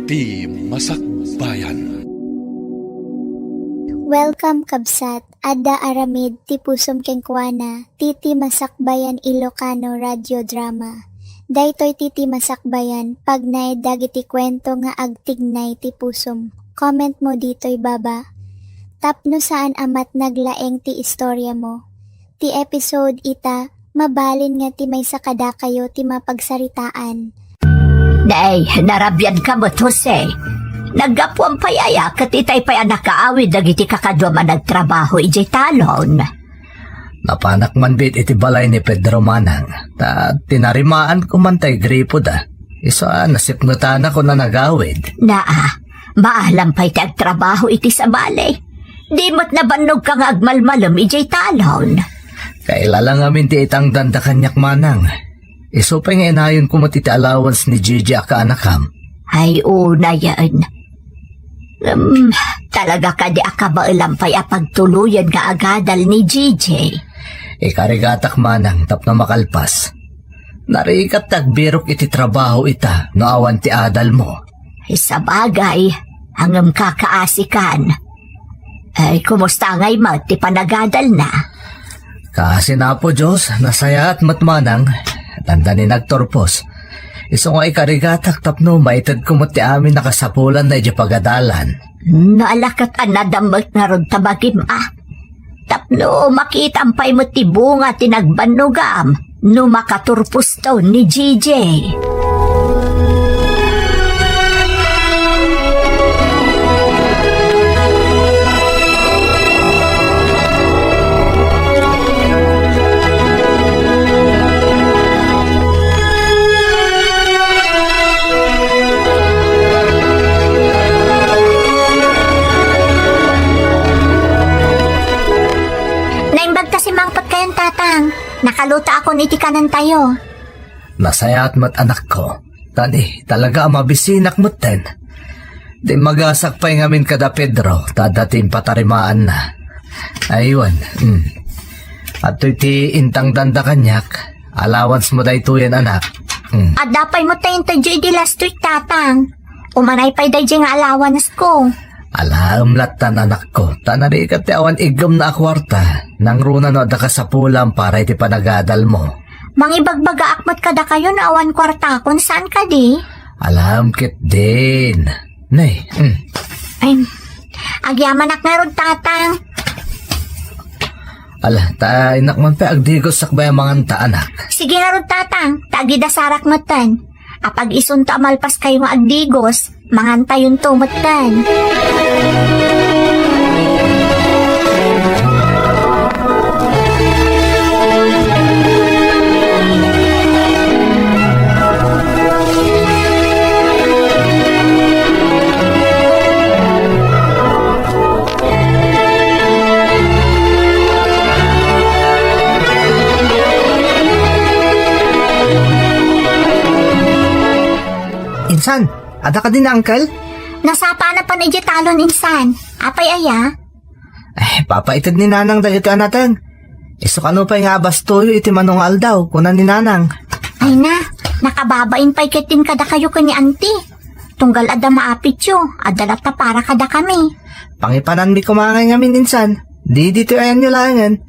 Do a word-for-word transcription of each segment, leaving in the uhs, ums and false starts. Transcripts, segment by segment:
Ti Masakbayan. Welcome, kabsat. Adda aramid ti pusom kenkuana, ti Ti Masakbayan Ilocano Radio Drama. Daytoy ti Ti Masakbayan, pagnaed dagiti kuento nga agtignay ti pusom. Comment mo ditoy baba. Tapno saan a met naglaeng ti istorya mo. Ti episode ita, mabalin nga ti maysa kadakayo ti mapagsaritaan. Nay, narabian ka met, Jose. Naggapuam pay aya ket itay pay a nakaawid dagiti kakaduam a nagtrabaho idiay talon. Napanak man met iti balay ni Pedro Manang, ta tinarimaanko man tay gripoda. Isu a nasipngetanakon a nagawid. Naa, maalam pay ti agtrabaho iti sabali. Di met nabannogka nga agmalmalem idiay talon. Kaila la ngamin ti itangdanda kaniak, Manang. Isu pay nga inayonko met iti allowance ni Gigi a kaanakam. Ay, unayen. Um, talaga kadi a kabaelam pay a pagtuloyen nga agadal ni Gigi? Ikarigatak, Manang, tapno makalpas. Narigat ti agbirok iti trabaho ita no awan ti adalmo. Sabagay, ngem kakaasikan. Ay, kumusta ngay met ti panagadalna? Kaasi na, Apo Dios, nasayaat met, Manang. Dandani nagturpos. Isu nga ikarigatak tapno maitedko met ti amin a kasapulanna idiay pagadalan. No ala ket a nadammet ngarud ta bagim a. Tapno makitam pay met ti bunga ti nagbannogam no makaturposto ni Gigi. Naimbag ta simmangpet kayon, Tatang. Nakaluto akon iti kanentayo. Nasayaat met, anakko. Tani, talaga a mabisinak metten. Di magasak pay ngamin kada Pedro, ta adda ti impatarimaanna. Aywan, mm. Adtoy ti intangdanda kaniak. Allowance mo daytoyen, anak. Mm. Adda pay met ta intedyo idi last week, Tatang. Umanay pay daydiay nga allowance ko. Alaem lattan, anakko, ta narigat ti awan iggemna a kuarta, nangruna no adda kasapulam para iti panagadalmo. Mangibagbagaak met kadakayo no awan kuartakon, saan kadi? Alaem ketdin. Nay, mm. Ay, agyamanak ngarud, Tatang. Ala, ta innak man pay agdigos sakbay a manganta, anak. Sige ngarud, Tatang, ta agidasarak metten. Apag-isunto a malpaskayo nga agdigos, mangantayonto metten. Insan, adda kadi ni Uncle? Nasapana pan idiay talon, insan. Apay aya? Eh, papaited ni Nanang dagiti anateng. Isu kano pay nga abastoyo iti mano nga aldaw, kuna ni Nanang. Ay na, nakababain pay ketdin kadakayo ken ni Auntie. Tunggal adda maapityo, adda latta para kadakami. Pangipananmi koma ngay ngamin insan. Di ditoy ayanyo laengen.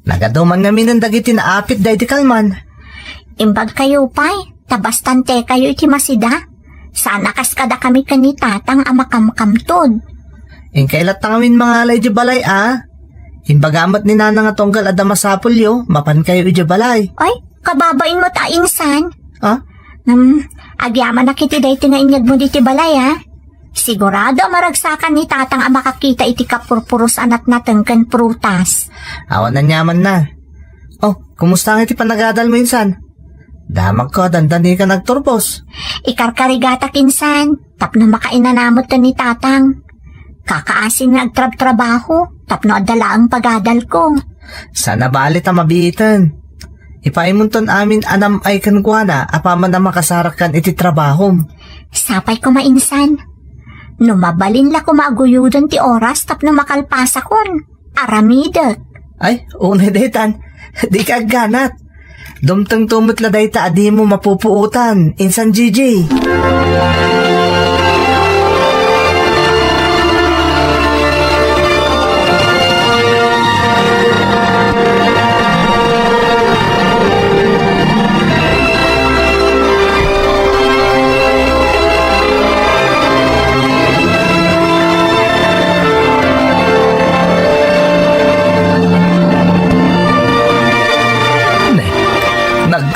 Nagaduman ngaminen dagiti naapit daydi kalman. Imbagkayo pay, ta bastantekayo iti masida. Saan a kas kadakami ken ni Tatang a makamkamtod. Inkay latta ngamin mangala idiay balay a. Imbaga met ni Nanang a tunggal adda masapulyo, mapankayo idiay balay. Ay, kababain met a insan. Ah? Hmm, agyamanak iti daytoy nga inyegmo ditoy balay a. Sigurado a maragsakan ni Tatang a makakita iti kapurpuros a natnateng ken prutas. Awan aniamanna. Oh, kumusta nga iti panagadalmo insan? Damagko a dandani ka nagturpos. Ikarkarigatak insan, tapno makainanamotten ni Tatang. Kakaasin nga agtrabtrabaho, tapno adda laeng pagadalko. Saan a bale ta mabiiten. Ipaimonton amin a nam-ay kenkuana apaman a makasarakkan iti trabahom. Sapay koma insan. No mabalin la koma a guyoden ti oras tapno makalpasakon. Aramidek. Ay, unay daytan. Di ka agganat. Dumtengto met la dayta a dimo mapupuotan, insan Gigi.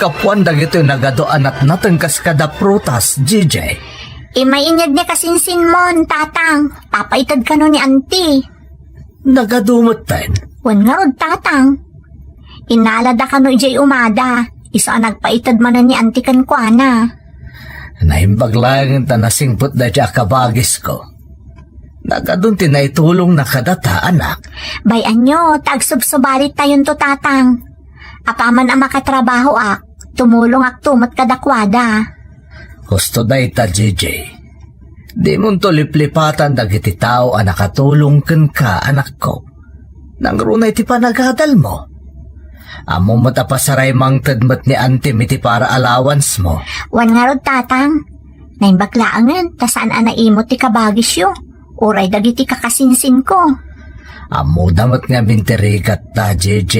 Gapuan dagitoy nagadu a natnateng kas kada prutas, J J. Imay inyeg ni kasinsinmon, Tatang. Papaited kano ni Auntie. Nagadu metten. Wen ngarud, Tatang. Inalada kano idiay umada. Isu a nagpaited manen ni Auntie kenkuana. Naimbag laeng ta nasingpet daydiay a kabagisko. Nagadun ti naitulongna kadata, anak. Bay-anyo, ta agsubsubalit tayonto, Tatang. Apaman a makatrabahoak, tumulongakto met kadakuada. Husto dayta, J J. Dimonto liplipatan dagiti tao a nakatulong kenka, anakko. Nangruna iti panagadalmo. Ammo met a pasaray mangted met ni Auntie iti para allowance mo. Wen ngarud, Tatang. Naimbag laengen ta saan a naimut ti kabagisyo, uray dagiti kakasinsinko. Ammoda met ngamin ti rigatta, J J.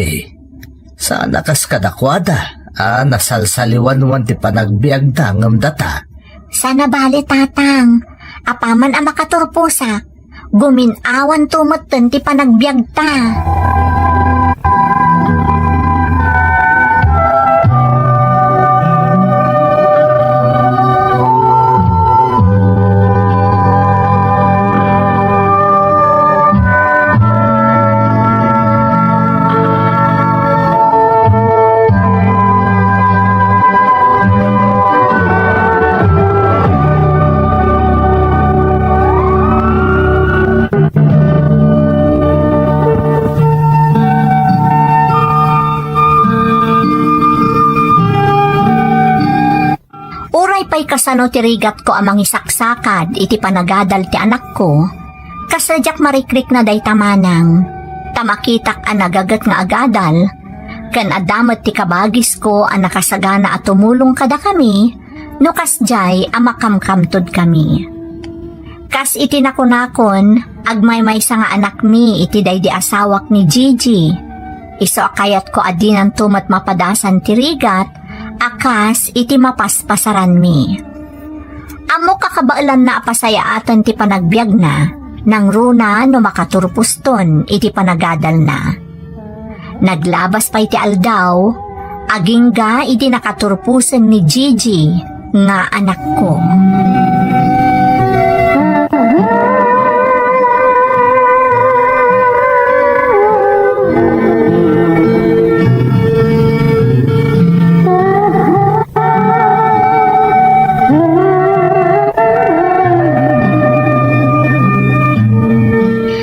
Saan a kas kadakuada a nasalsaliwanwan ti panagbiagda ngem data. Saan a bale, Tatang. Apaman a makaturposak, gumin-awanto metten ti panagbiagta. Uray pay kasano ti rigatko a mangisaksakad iti panagadal ti anakko, kasla diak marikrikna dayta manang, ta makitak a nagaget nga agadal, ken adda met ti kabagisko a nakasagana a tumulong kadakami no kasdiay a makamkamtodkami. Kas iti nakunakon, agmaymaysa nga anakmi iti daydi asawak ni Gigi. Isu a kayatko a dinanto met mapadasan ti rigat a kas iti mapaspasaranmi. Ammok a kabaelanna a pasayaaten ti panagbiagna, nangruna no makaturposton iti panagadalna. Naglabas pay ti aldaw, agingga idi nakaturposen ni Gigi nga anakko.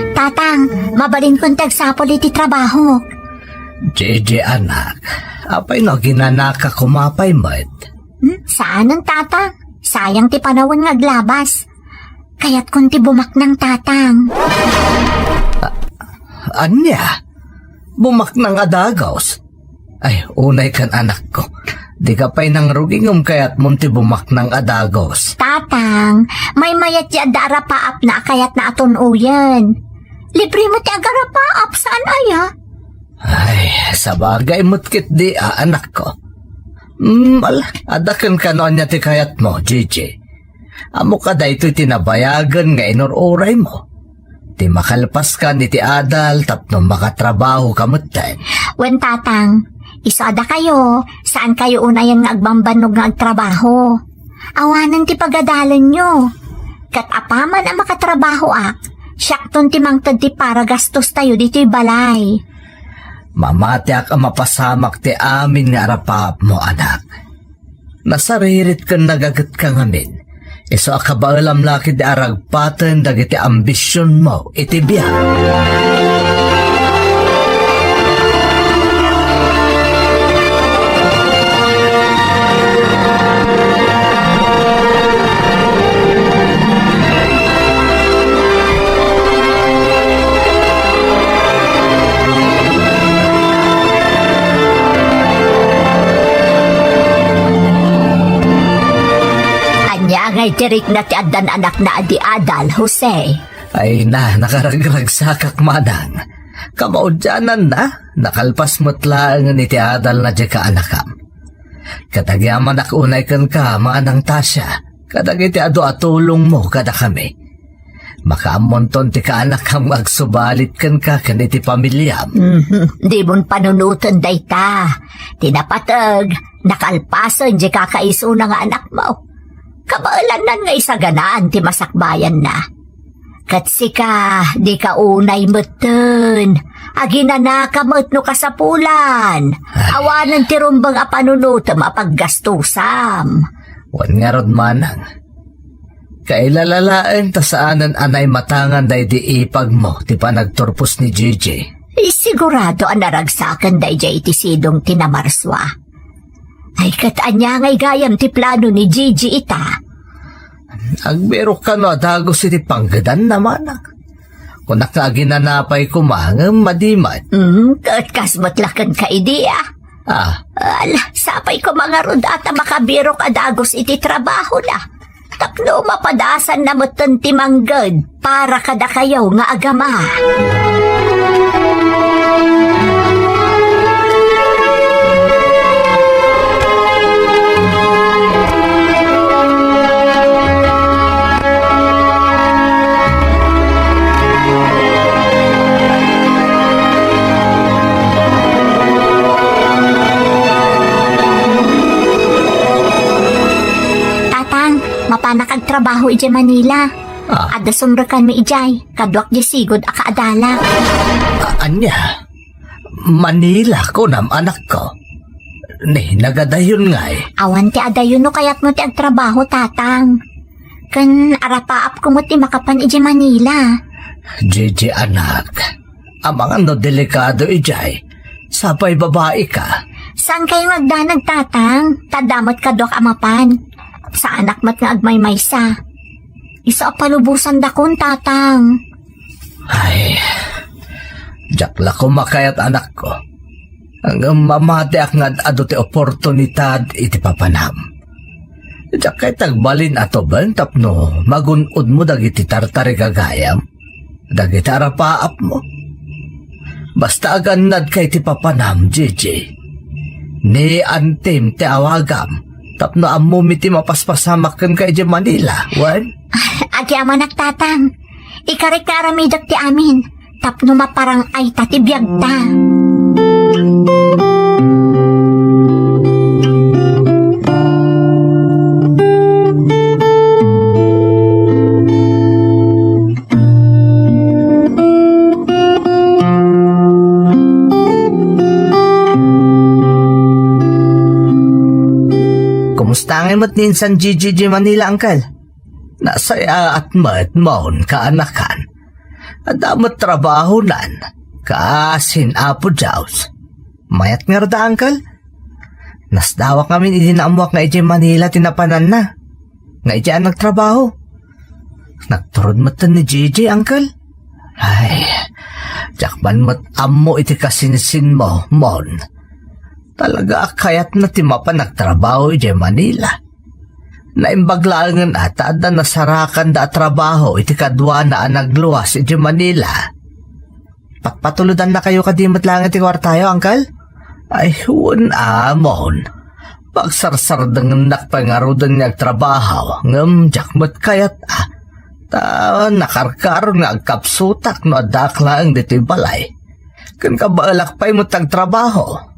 Tatang, mabalinkon ti agsapul iti trabaho. Gigi, anak, apay no aginanaka koma pay met? Hmm, saanen, Tatang. Sayang ti panawen nga aglabas. Kayatkon ti bumaknang, Tatang. Ania? Bumaknang a dagus? Ay, unay kan, anakko. Dika pay nangrugi ngem kayatmon ti bumaknang a dagus. Tatang, maymayat ti adda arapaapna a kayatna a tun-oyen. Libre met ti agarapaap, saan aya? Ay, sabagay met ketdi a, anakko. Mm, ala, adda kenka no ania ti kayatmo, Gigi. Ammok a daytoy ti nabayagen nga inur-uraymo. Ti makalpaskan iti adal tapno makatrabahoka metten. Wen, Tatang, isu a dakayo, saankayo unayen nga agbambannog nga agtrabaho. Awanen ti pagadalenyo. Ket apaman a makatrabahoak, siakton ti mangted ti para gastostayo ditoy balay. Mamatiak a mapasamak ti amin nga arapaapmo, anak. Nasaririt ken nagagetka ngamin. Isu a kabaelam la ketdi a ragpaten dagiti ambisionmo iti biag. Ania ngay ti rikna ti addan anakna a di adal, Jose? Ay na, nakaragragsakak, manang. Kamaudiananna, nakalpas met laengen iti adalna diay kaanakam. Ket agyamanak unay kenka, Manang Tasha, kadagiti adu a tulongmo kadakami. Makaammonton ti kaanakam nga agsubalit kenka ken iti pamiliam. Mhm. Dimon panunoten dayta. Ti napateg, nakalpasen diay kakaisuna nga anakmo. Kabaelannan nga isaganaan ti masakbayanna. Ket sika, dika unay metten. Aginanaka met no kasapulan. Ay. Awanen ti rumbeng a panunotem a paggastusam. Wen ngarud, manang. Kailala laeng ta saanen a naimatangan daydi ipagmo ti panagturpos ni Gigi. Sigurado a naragsakan daydiay iti sidong ti namarsua. Ay, ket ania ngay gayam ti plano ni Gigi ita? Agbirok kano a dagus iti panggedanna, manang. Kunak nga aginana pay koma, ngem madi met. Mm, ket kas met la kenka idi, a. Ah. Ala, sapay koma ngarud a ta makabirok a dagus iti trabahona. Tapno mapadasanna metten ti mangged para kadakayo nga agama. Tatang, mapanak agtrabaho idiay Manila. Ah. Adda sumrekanmi idiay, kaduak diay sigud a kaadalak. A-, ania? Manila, kunam, anakko? Ni, nagadayon ngay? Awan ti adayon no kayatmo ti agtrabaho, Tatang. Ken arapaapko met ti makapan idiay Manila. Gigi, anak, amangan no delikado idiay. Sapay babaika. Saan kayo nga agdanag, Tatang? Ta adda met kaduak a mapan. Saanak met nga agmaymaysa. Isu a palubosandakon, Tatang. Ay, diak la koma kayat, anakko. Ngem mamatiak nga ad-adu ti oportunidad iti papanam. Diak kayat agbalin a tuben tapno magun-odmo dagiti tartarigagayam, dagiti arapaapmo. Basta agannadka iti papanam, Gigi. Ni Antim ti awagam, tapno ammomi ti mapaspasamak kenka idiay Manila, wen? Agyamanak, Tatang. Ikarek nga aramidek ti amin, tapno maparang-ayta ti biagta. Kumusta ngay met ni insan Gigi idiay Manila, Uncle? Nasayaat met, Mon, kaanakan. Adda met trabahonan, kasin Apo Dios. Mayat ngarud, Uncle? Nasdawak ngamin idi naammoak nga idiay Manila ti napananna. Nga idiay a nagtrabaho. Nagturod metten ni Gigi, Uncle. Ay, diak man met ammo iti kasinsinmo, Mon. Talaga a kayatna ti mapan agtrabaho idiay Manila. Naimbag laengen a ta adda nasarakanda a trabaho iti kaduana a nagluas idiay Manila. Patpatulodannakayo kadi met laeng iti kuartayo, Uncle? Ay, wen a, Mon. Pagsarsarudengennak pay ngaruden nga agtrabaho, ngem diak met kayat a. Ta nakarkaron nga agkapsutak no addaak laeng ditoy balay. Ken kabaelak pay met agtrabaho.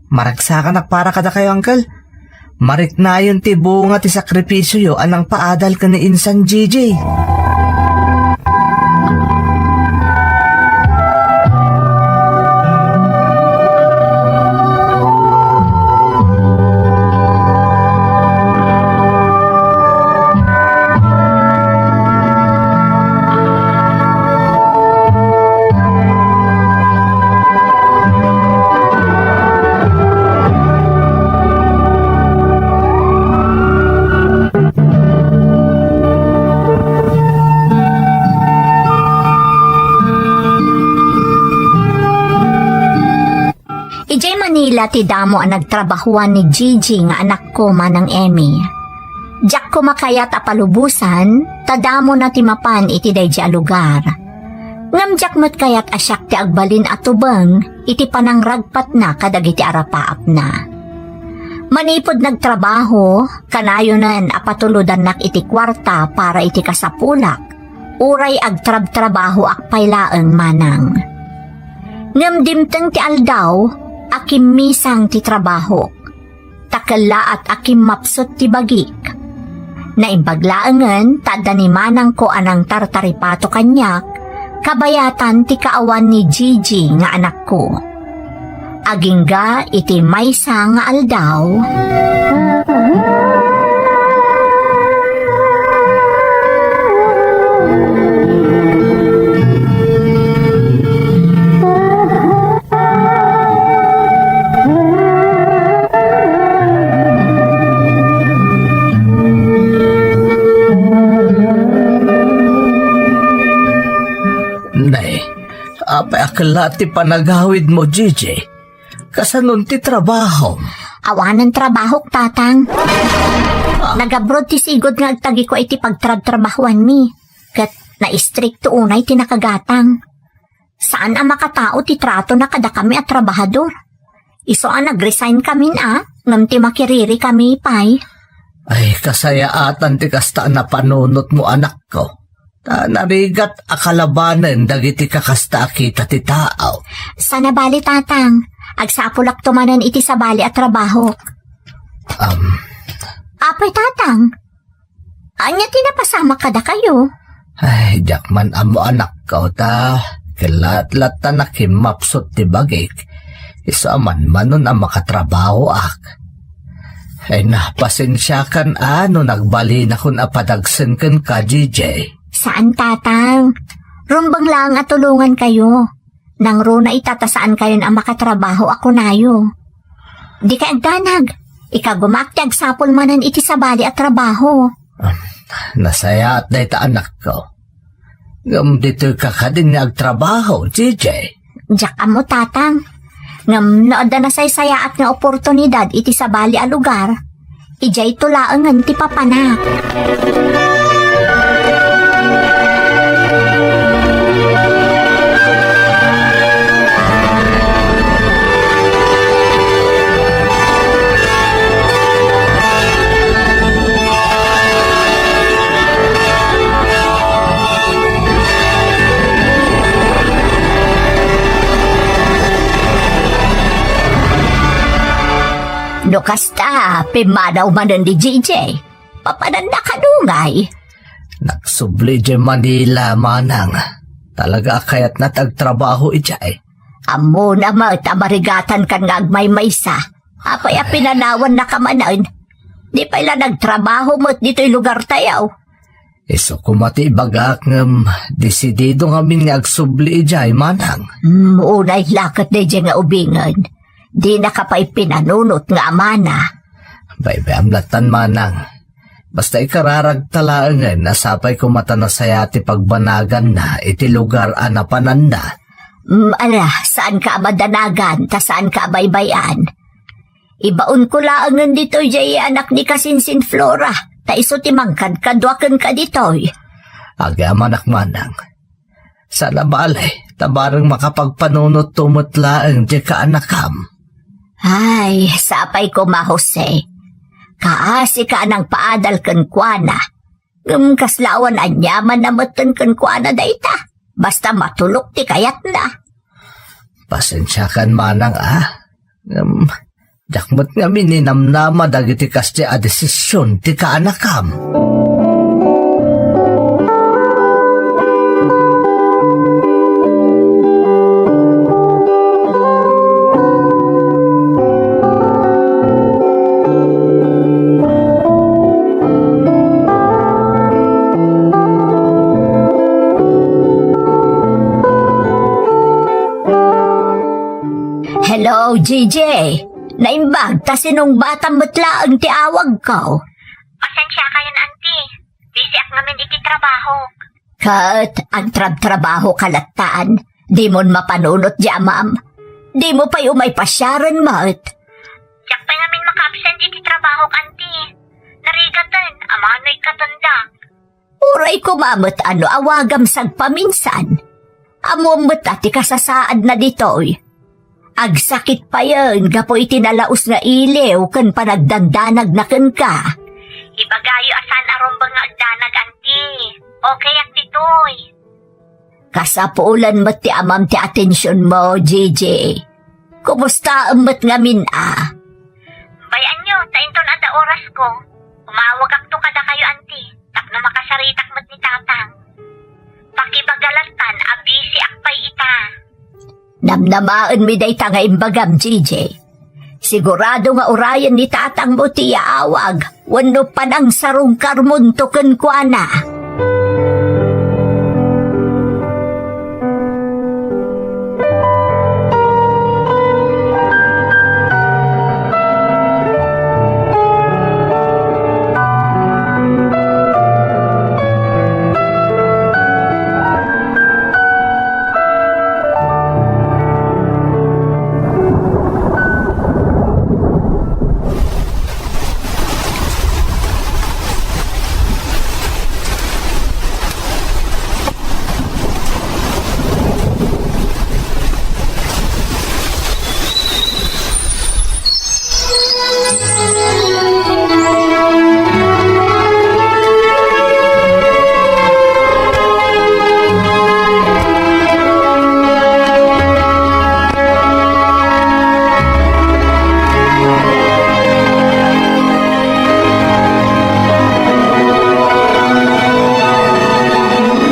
Maragsakanak para kadakayo, Uncle. Mariknayon ti bunga ti sakripisioyo a nangpaadal ken ni Insan Gigi. Idiay Manila ti damo a nagtrabahoan ni Gigi nga anakko, Manang Emmy. Diak koma kayat a palubosan, ta damona ti mapan iti daydi a lugar. Ngem diak met kayat a siak ti agbalin a tubeng iti panangragpatna kadagiti arapaapna. Manipud nagtrabaho, kanayonen a patulodannak iti kuarta para iti kasapulak. uray agtrabtrabahoak pay laeng, manang. Ngem dimteng ti aldaw a kimmisang ti trabahok, ta kellaat a kimmapsut ti bagik. Naimbag laengen ta adda ni manangko a nangtartaripato kaniak, kabayatan ti kaawan ni Gigi nga anakko. Agingga iti maysa nga aldaw. Nay, apay a kellaat ti panagawidmo, Gigi? Kasanon ti trabahom? Awanen trabahok, Tatang. Ah. Nagabroad ti sigud nga agtagiko iti pagtrabtrabahoanmi. Ket naistrikto unay ti nakagatang. Saan a makatao ti tratona kadakami a trabahador. Isu a nag-resign kamin a, ngem ti makiririkami pay. Ay, kasayaatan ti kasta a napanunotmo, anakko. Ta narigat a kalabanen dagiti kakasta a kita ti tao. Sana bali, Tatang. Agsapulakto manen iti sabali a trabahok. Am. Apay, Tatang? Ania ti napasamak kadakayo? Ay, diak man ammo, anakko, ta kellaat latta a kimmapsut ti bagik. Isu a manmanon a makatrabahoak. Ay, na, pasensiakan a no nagbalinakon a padagsen kenka, Gigi. Saan, Tatang. Rumbeng laeng a tulongankayo. Nangruna ita ta saankayon a makatrabaho a kunayo. Dikay agdanag. Ikagumaak ti agsapul manen iti sabali a trabaho. Ah, nasayaat dayta, anakko. Ngem ditoyka kadin nga agtrabaho, Gigi? Diak ammo, Tatang. Ngem no adda nasaysayaat nga oportunidad iti sabali a lugar, idiayto laengen ti papanak. No kasta, pimmanaw manen ni Gigi. Papananna kano ngay? Nagsubli idiay Manila, manang. Talaga a kayatna ti agtrabaho idiay. Ammona met a marigatankan nga agmaymaysa. Apay a pinanawannaka manen? Di pay la nagtrabaho met ditoy lugartayo. Isu koma ti ibagak ngem desidido ngamin nga agsubli idiay, manang. Hmm, unay la ket daydiay nga ubingen. Dinaka pay pinanunot nga amana. Baybay-am lattan, manang. Basta ikararagta laengen a sapay koma ta nasayaat ti pagbanaganna iti lugar a napananna. Mm, ala, saanka a madanagan, ta saanka a baybay-an. Ibaonko laengen ditoy diay anak ni kasinsin Flora, ta isu ti mangkadkadua kenka ditoy. Agyamanak, manang. Saan a bale, ta bareng makapagpanunotto met laeng diay kaanakam. Ay, sapay koma, Jose. Kaasika a nangpaadal kenkuana. Ngem kasla awan aniamanna metten kenkuana dayta. Basta matulok ti kayatna. Pasensiakan, manang, a. Ngem, diak met ngamin ninamnama dagiti kasdiay a desisyon ti kaanakam. Hello, Gigi. Naimbag ta sinungbatam met laeng ti awagko. Pasensiakayon, Auntie. Busyak ngamin iti trabaho. Ket agtrabtrabahoka lattan, dimon mapanunot diay amam. Dimo pay umay pasiaren met. Diak pay ngamin maka-absent iti trabahok, Auntie. Narigaten, amanoy katendak. Uray koma met a no awagam sagpaminsan. Ammom met a ti kasasaadna ditoy. Agsakit payen gapu iti nalaus nga iliw ken panagdandanagna kenka. Ibagayo a saan a rumbeng nga agdanag, Auntie. Okayak ditoy. Sapulan met ti amam ti atensionmo, Gigi. Kumustaem met ngamin a? Bay-anyo, ta inton adda orasko, umawagakto kadakayo, anti, tapno makasaritak met ni Tatang. Pakibagalattan a bisiak pay ita. Namnamaenmi dayta nga imbagam, Gigi. Sigurado nga urayen ni tatangmo ti yaawag wenno panangsarungkarmonto kenkuana.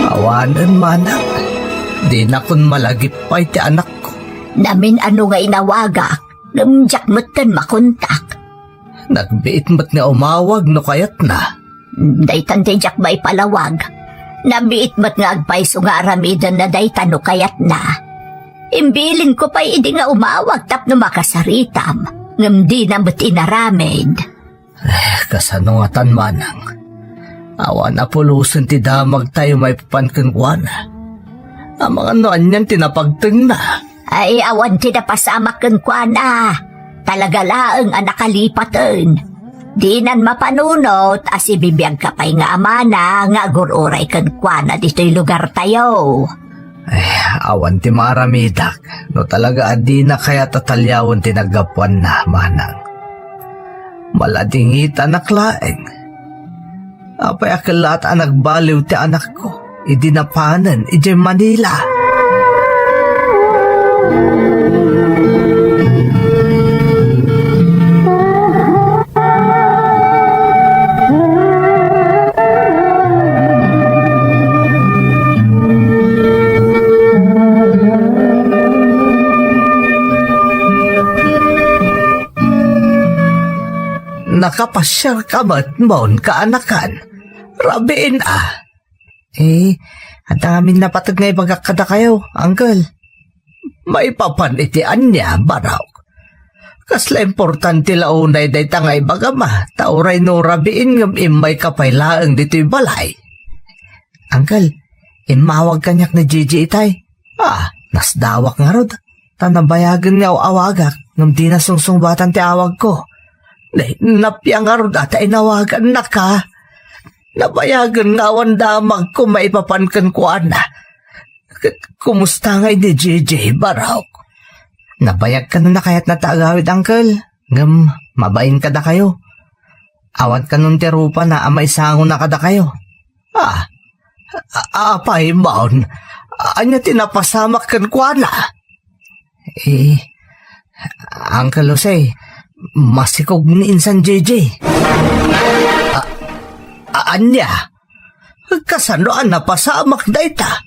Awanen, manang, dinakon malagip pay ti anakko. Namin-ano nga inawagak, ngem diak metten makontak. Nagbiit met nga umawag no kayatna. Daytan ti diak maipalawag. Nabiit met nga agpayso nga aramidenna dayta no kayatna. Imbilinko pay idi nga umawag tapno makasaritam, ngem dina met inaramid. Eh, kasano ngatan, manang? Awan a pulosen ti damagtayo maipapan kenkuana. Amangan no anian ti napagtengna. Ay, awan ti napasamak kenkuana. Talaga laeng a nakalipaten. Dinan mapanunot a sibibiagka pay nga amana nga agur-uray kenkuana ditoy lugartayo. Ay, awan ti maaramidak no talaga a dina kayat a taliawen ti naggapuanna, manang. Maladingitanak laeng. Apay a kellaat a nagbaliw ti anakko idi napanen idiay Manila? Nakapasiarka met, Mon, kaanakan? Rabiin a. Eh, adda ngamin napateg nga ibagak kadakayo, uncle. Maipapan iti ania, Barok? Kasla importante la unay dayta nga ibagam a, ta uray no rabiin ngem immayka pay laeng ditoy balay. Uncle, immawag kaniak ni Gigi itay. Ah, nasdawak ngarud. Ta nabayagen nga aw-awagak ngem dina sungsungbatan ti awagko. Nay, napia ngarud a ta inawagannaka. Nabayagen nga awan damagko maipapan kenkuana. Ket kumusta ngay ni Gigi, Barok? Nabayag kano a kayatna ta agawid, uncle. Ngem mabain kadakayo. Awan kanon ti rupana a maisangona kadakayo. Ah, a-, apay, Mon? Ania ti napasamak kenkuana? Eh, Uncle Jose, masikog ni insan Gigi. A-, a-, ania? Kasano a napasamak dayta?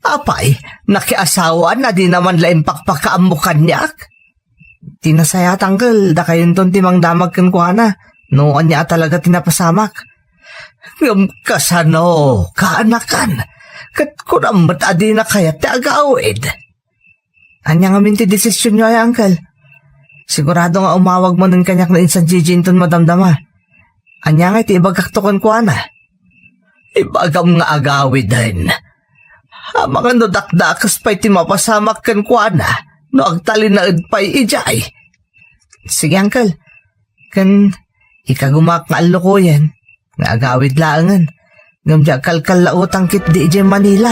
Apay, nakiasawaan a dina man la impakpakaammo kaniak? Ti nasayaat, uncle, dakayonton ti mangdamag kenkuana no ania a talaga ti napasamak. Ngem kasano, kaanakan? Ket kunam met a dina kayat ti agawid. Ania ngamin ti desisionyo aya, uncle? Sigurado nga umawag manen kaniak ni insan Gigi inton madamdama. Ania ngay ti ibagakto kenkuana? Ibagam nga agawiden. Amangan no dakdakes pay ti mapasamak kenkuana no agtalinaed pay idiay. Sige, uncle. Ken ikagumak nga allukoyen nga agawid laengen. Ngem di agkalkallautang ketdi idiay Manila.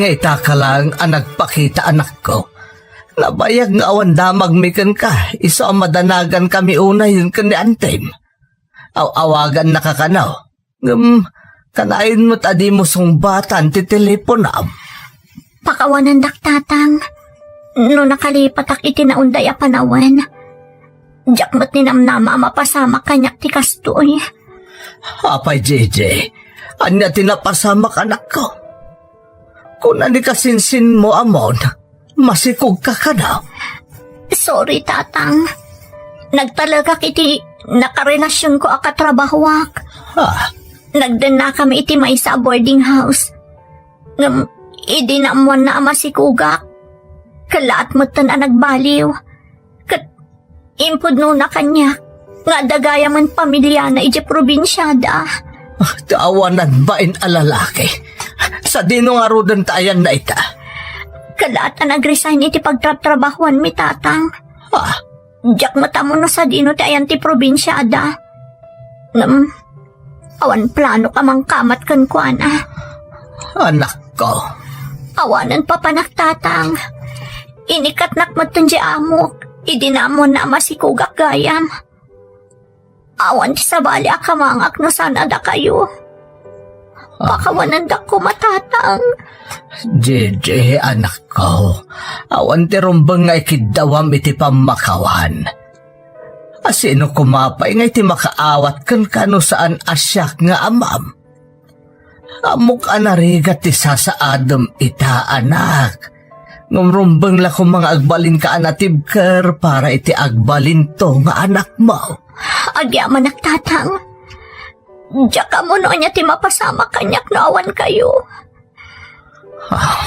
Nga itaka laeng a nagpakita, anakko. Nabayag nga awan damagmi kenka, isu a madanagankami unayen ken ni antim. Aw-awagannaka kano. Ngem, kanayon met a dimo sungbatan ti teleponam. Pakawanendak, Tatang. No nakalipatak iti naunday a panawen, diak met ninamnama a mapasamak kaniak ti kastoy. Apay, Gigi, ania ti napasamak, anakko? Kuna ni kasinsinmo, Amon, masikogka kano? Sorry, Tatang. Nagtalekak iti nakarelasionko a katrabahoak. Ah. Nagdennakami iti maysa a boarding house. Ngem, idi naammoanna a masikogak, kellaat metten a nagbaliw. Ket impudnona kaniak nga adda gayamen pamiliana idiay probinsiada. Ah, ti awanan bain a lalaki. Sadino ngaruden ti ayanna ita? Kellaat a nag-resign iti pagtratrabahoanmi, Tatang. Ah. Diak met ammo no sadino ti ayan ti probinsiada. Ngem, awan planok a mangkamat kenkuana. Anakko. Awanen papanak, Tatang. Inikatnak metten ti amok idi naammoanna a masikogak gayam. Awan ti sabali a kamangak no saan a dakayo. Ah. Pakawanendak koma, Tatang. Gigi, anakko, awan ti rumbeng nga ikiddawam iti pammakawan. Asino koma pay nga iti makaawat kenka no saan a siak nga amam? Ammok a narigat ti sasaadem ita, anak. Ngem rumbeng la koma nga agbalinka a natibker para iti agbalinto nga anakmo. Agyamanak, Tatang. Diak ammo no ania ti mapasamak kaniak no awan kayo. Ah,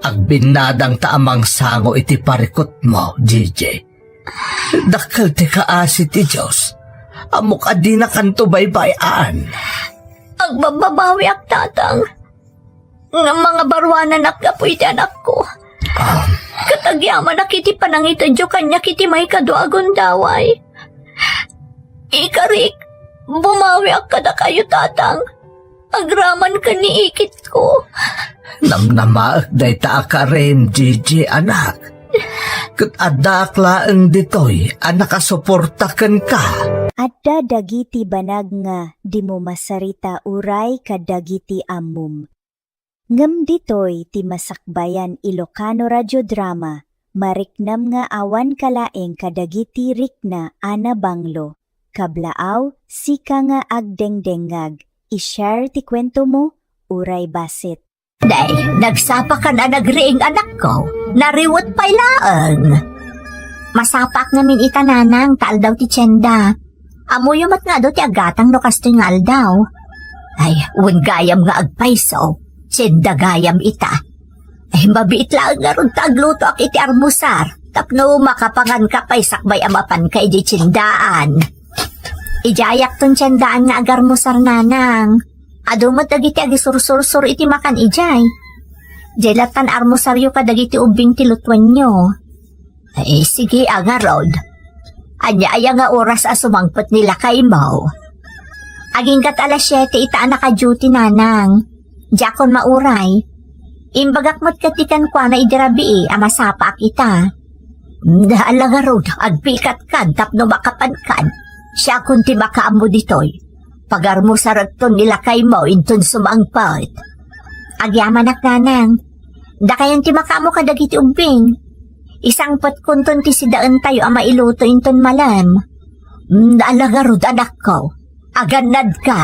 agbinnadangta a mangsango iti parikutmo, Gigi. Dakkel ti kaasi ti Dios. Ammok a dinakanto baybay-an. Agbabbabawiak, Tatang. Ngem mangabaruananak gapu iti anakko. Ah. Ket agyamanak iti panangitedyo kaniak iti maikadua a gundaway. Ikarik, bumawiak kadakayo, Tatang. Agraman ken ni ikitko. Namnamaek dayta a karim, Gigi, anak. Ket addaak laeng ditoy a nakasuporta kenka. Adda dagiti banag nga dimo masarita uray kadagiti ammom. Ngem ditoy ti masakbayan Ilocano Radio Drama, mariknam nga awan kalaeng kadagiti rikna a nabanglo. Kablaaw, sika nga agdengdengngag, i-share ti kuentomo, uray bassit. Day, nagsapakan a nagriing, anakko. Nariwet pay laeng. Masapaak ngamin ita, nanang, ta aldaw ti tienda. Ammoyo met nga adu ti agatang no kastoy nga aldaw. Ay, wen gayam nga agpayso, tienda gayam ita. Ay, mabiit laeng ngarud ta aglutoak iti armusar tapno makapanganka pay sakbay a mapanka idiay tiendaan. Idiayakton tiendaan nga agarmusar, nanang. Adu met dagiti agisursor-sor iti makan idiay. Diay lattan armusaryo kadagiti ubbing ti lutuenyo. Ay, sige a ngarud. Ania aya nga oras a sumangpet ni lakaymo? Agingga't alas siete ita a naka-duty, nanang. Diakon mauray. Imbagak met ketdi kenkuana idi rabii a masapaak ita. Ala ngarud, agpikatkan tapno makapankan. Siakon ti makaammo ditoy. Pagarmusarekton ni lakaymo inton sumangpet. Agyamanak, nanang. Dakayon ti makaammo kadagiti ubbing. Isangpetkonton ti sidaentayo a mailuto inton malem. Mm, ala ngarud, anakko. Agannadka.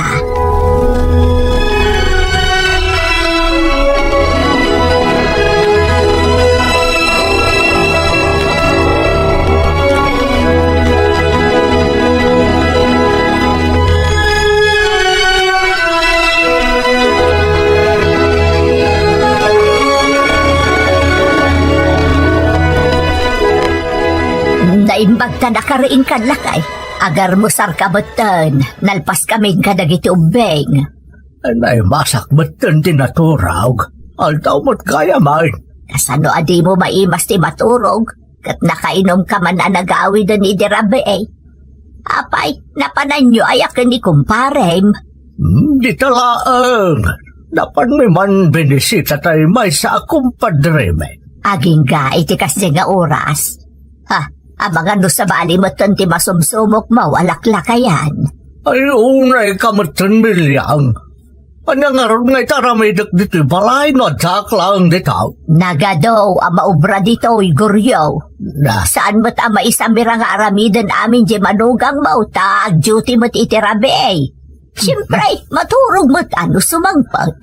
Naimbag ta nakariingkan lakay. Agarmusarka metten, nalpaskamin kadagiti ubbing. Naimasak metten ti naturog. Aldaw met gayam. Kasano a dimo maimas ti maturog? Ket nakainumka man a nagawiden idi rabii. Apay, napananyo aya ken ni kumparem? Hmm, dita laeng. Napanmi man binisita tay maysa a kumpadremi. Agingga iti kasdi nga oras. Ha, amangan no sabali metten ti masumsumokmo a laklakayan. Ay, unay ka metten, Milyang. Ania ngarud nga iti aramidek ditoy balay no addaak laeng dita? Nagadu a maubra ditoy, Goryo. Na. Saan met a maisamira nga aramiden amin diay manugangmo ta ag-duty met iti rabii. Siempre, maturog met a no sumangpet.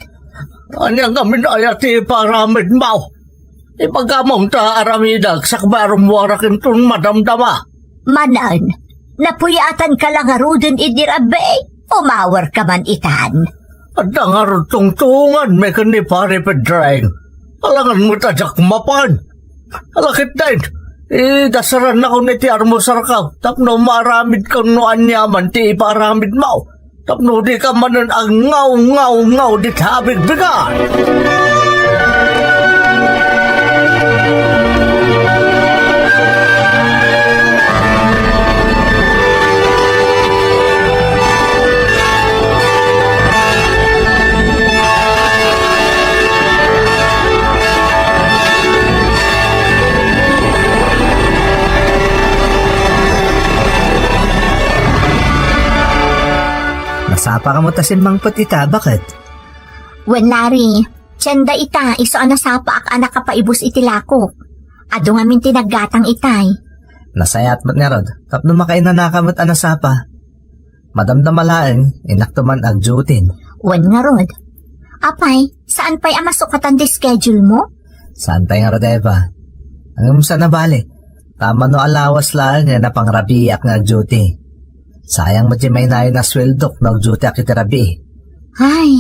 Ania ngamin aya ti iparamidmo? Ibagamon ta aramidek sakbay a rummuarak inton madamdama. Manen, napuyatanka la ngaruden idi rabii? Umawarka man itan. Adda ngarud tungtonganmi ken ni Pare Pedreng. Alangan met a diak mapan. Ala ketdin, idasarannakon iti armusarko tapno maaramidkon no aniaman ti iparamidmo. Tapno dika manen agngawngawngaw dita abigbigan. Nasapaka met a simmangpet ita, baket? Wen, Larry, tienda ita, isu a nasapaak a nakapaibus iti lakok. Adu ngamin ti naggatang itay. Nasayaat met ngarud, tapno makainanaka met a nasapa. Madamdama laeng, innakto man ag-duty. Wen ngarud. Apay, saan pay a masukatan ti schedule mo? Saan pay ngarud, Eva? Ngem saan a bale. Ta mano a lawas laeng nga napangrabiiak nga ag-duty. Sayang met ti mainayon a sueldok no ag-duty ak iti rabii. Ay,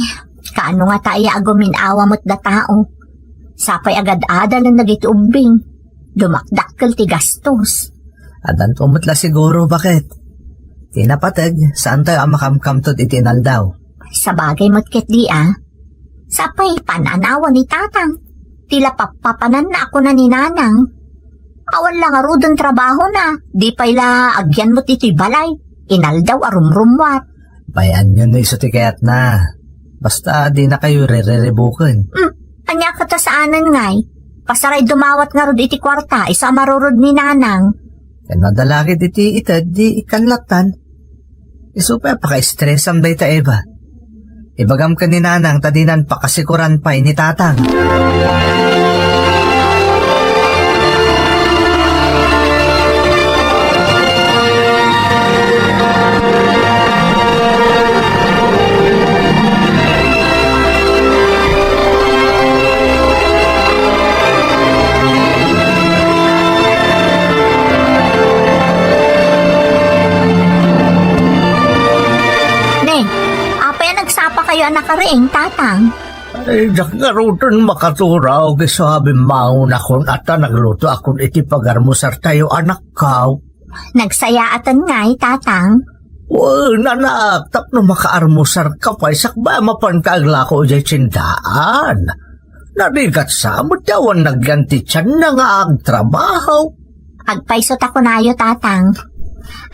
kaano ngata aya a gumin-awa met da tao? Sapay agad-adalen dagiti ubbing. Dumakdakkel ti gastos. Addanto met la siguro, baket? Ti napateg, saantayo a makamkamtod iti inaldaw. Sabagay met ketdi a. Sapay, pan-anawa ni Tatang. Ti la pappapananna a kuna ni Nanang. Awan la ngaruden trabahona, di pay la agyan met iti balay. Inaldaw a rumrummuar. Bay-anyo no isu ti kayatna. Basta dinakayo ririribuken. Hmm, ania ket a saanen ngay? Pasaray dumawat ngarud iti kuarta, isu a marurod ni Nanang. Ken no adda la ket iti ited, di ikkan lattan. Isu pay a pakaestresam dayta, Eva. Ibagam ken ni Nanang ta dinan pakasikuran pay ni Tatang. Ne, apay a nagsapakayo a nakariing, Tatang? Ay, diak ngaruden makaturaw, isu a bimmangonakon a ta naglutoakon iti pagarmusartayo, anakko. Nagsayaaten ngay, Tatang? Wen, anak, tapno makaarmusarka pay sakbay a mapanka aglako idiay tiendaan. Narigat sa met ti awan nagyan ti tianna nga agtrabaho. Agpayso ta kunayo, Tatang.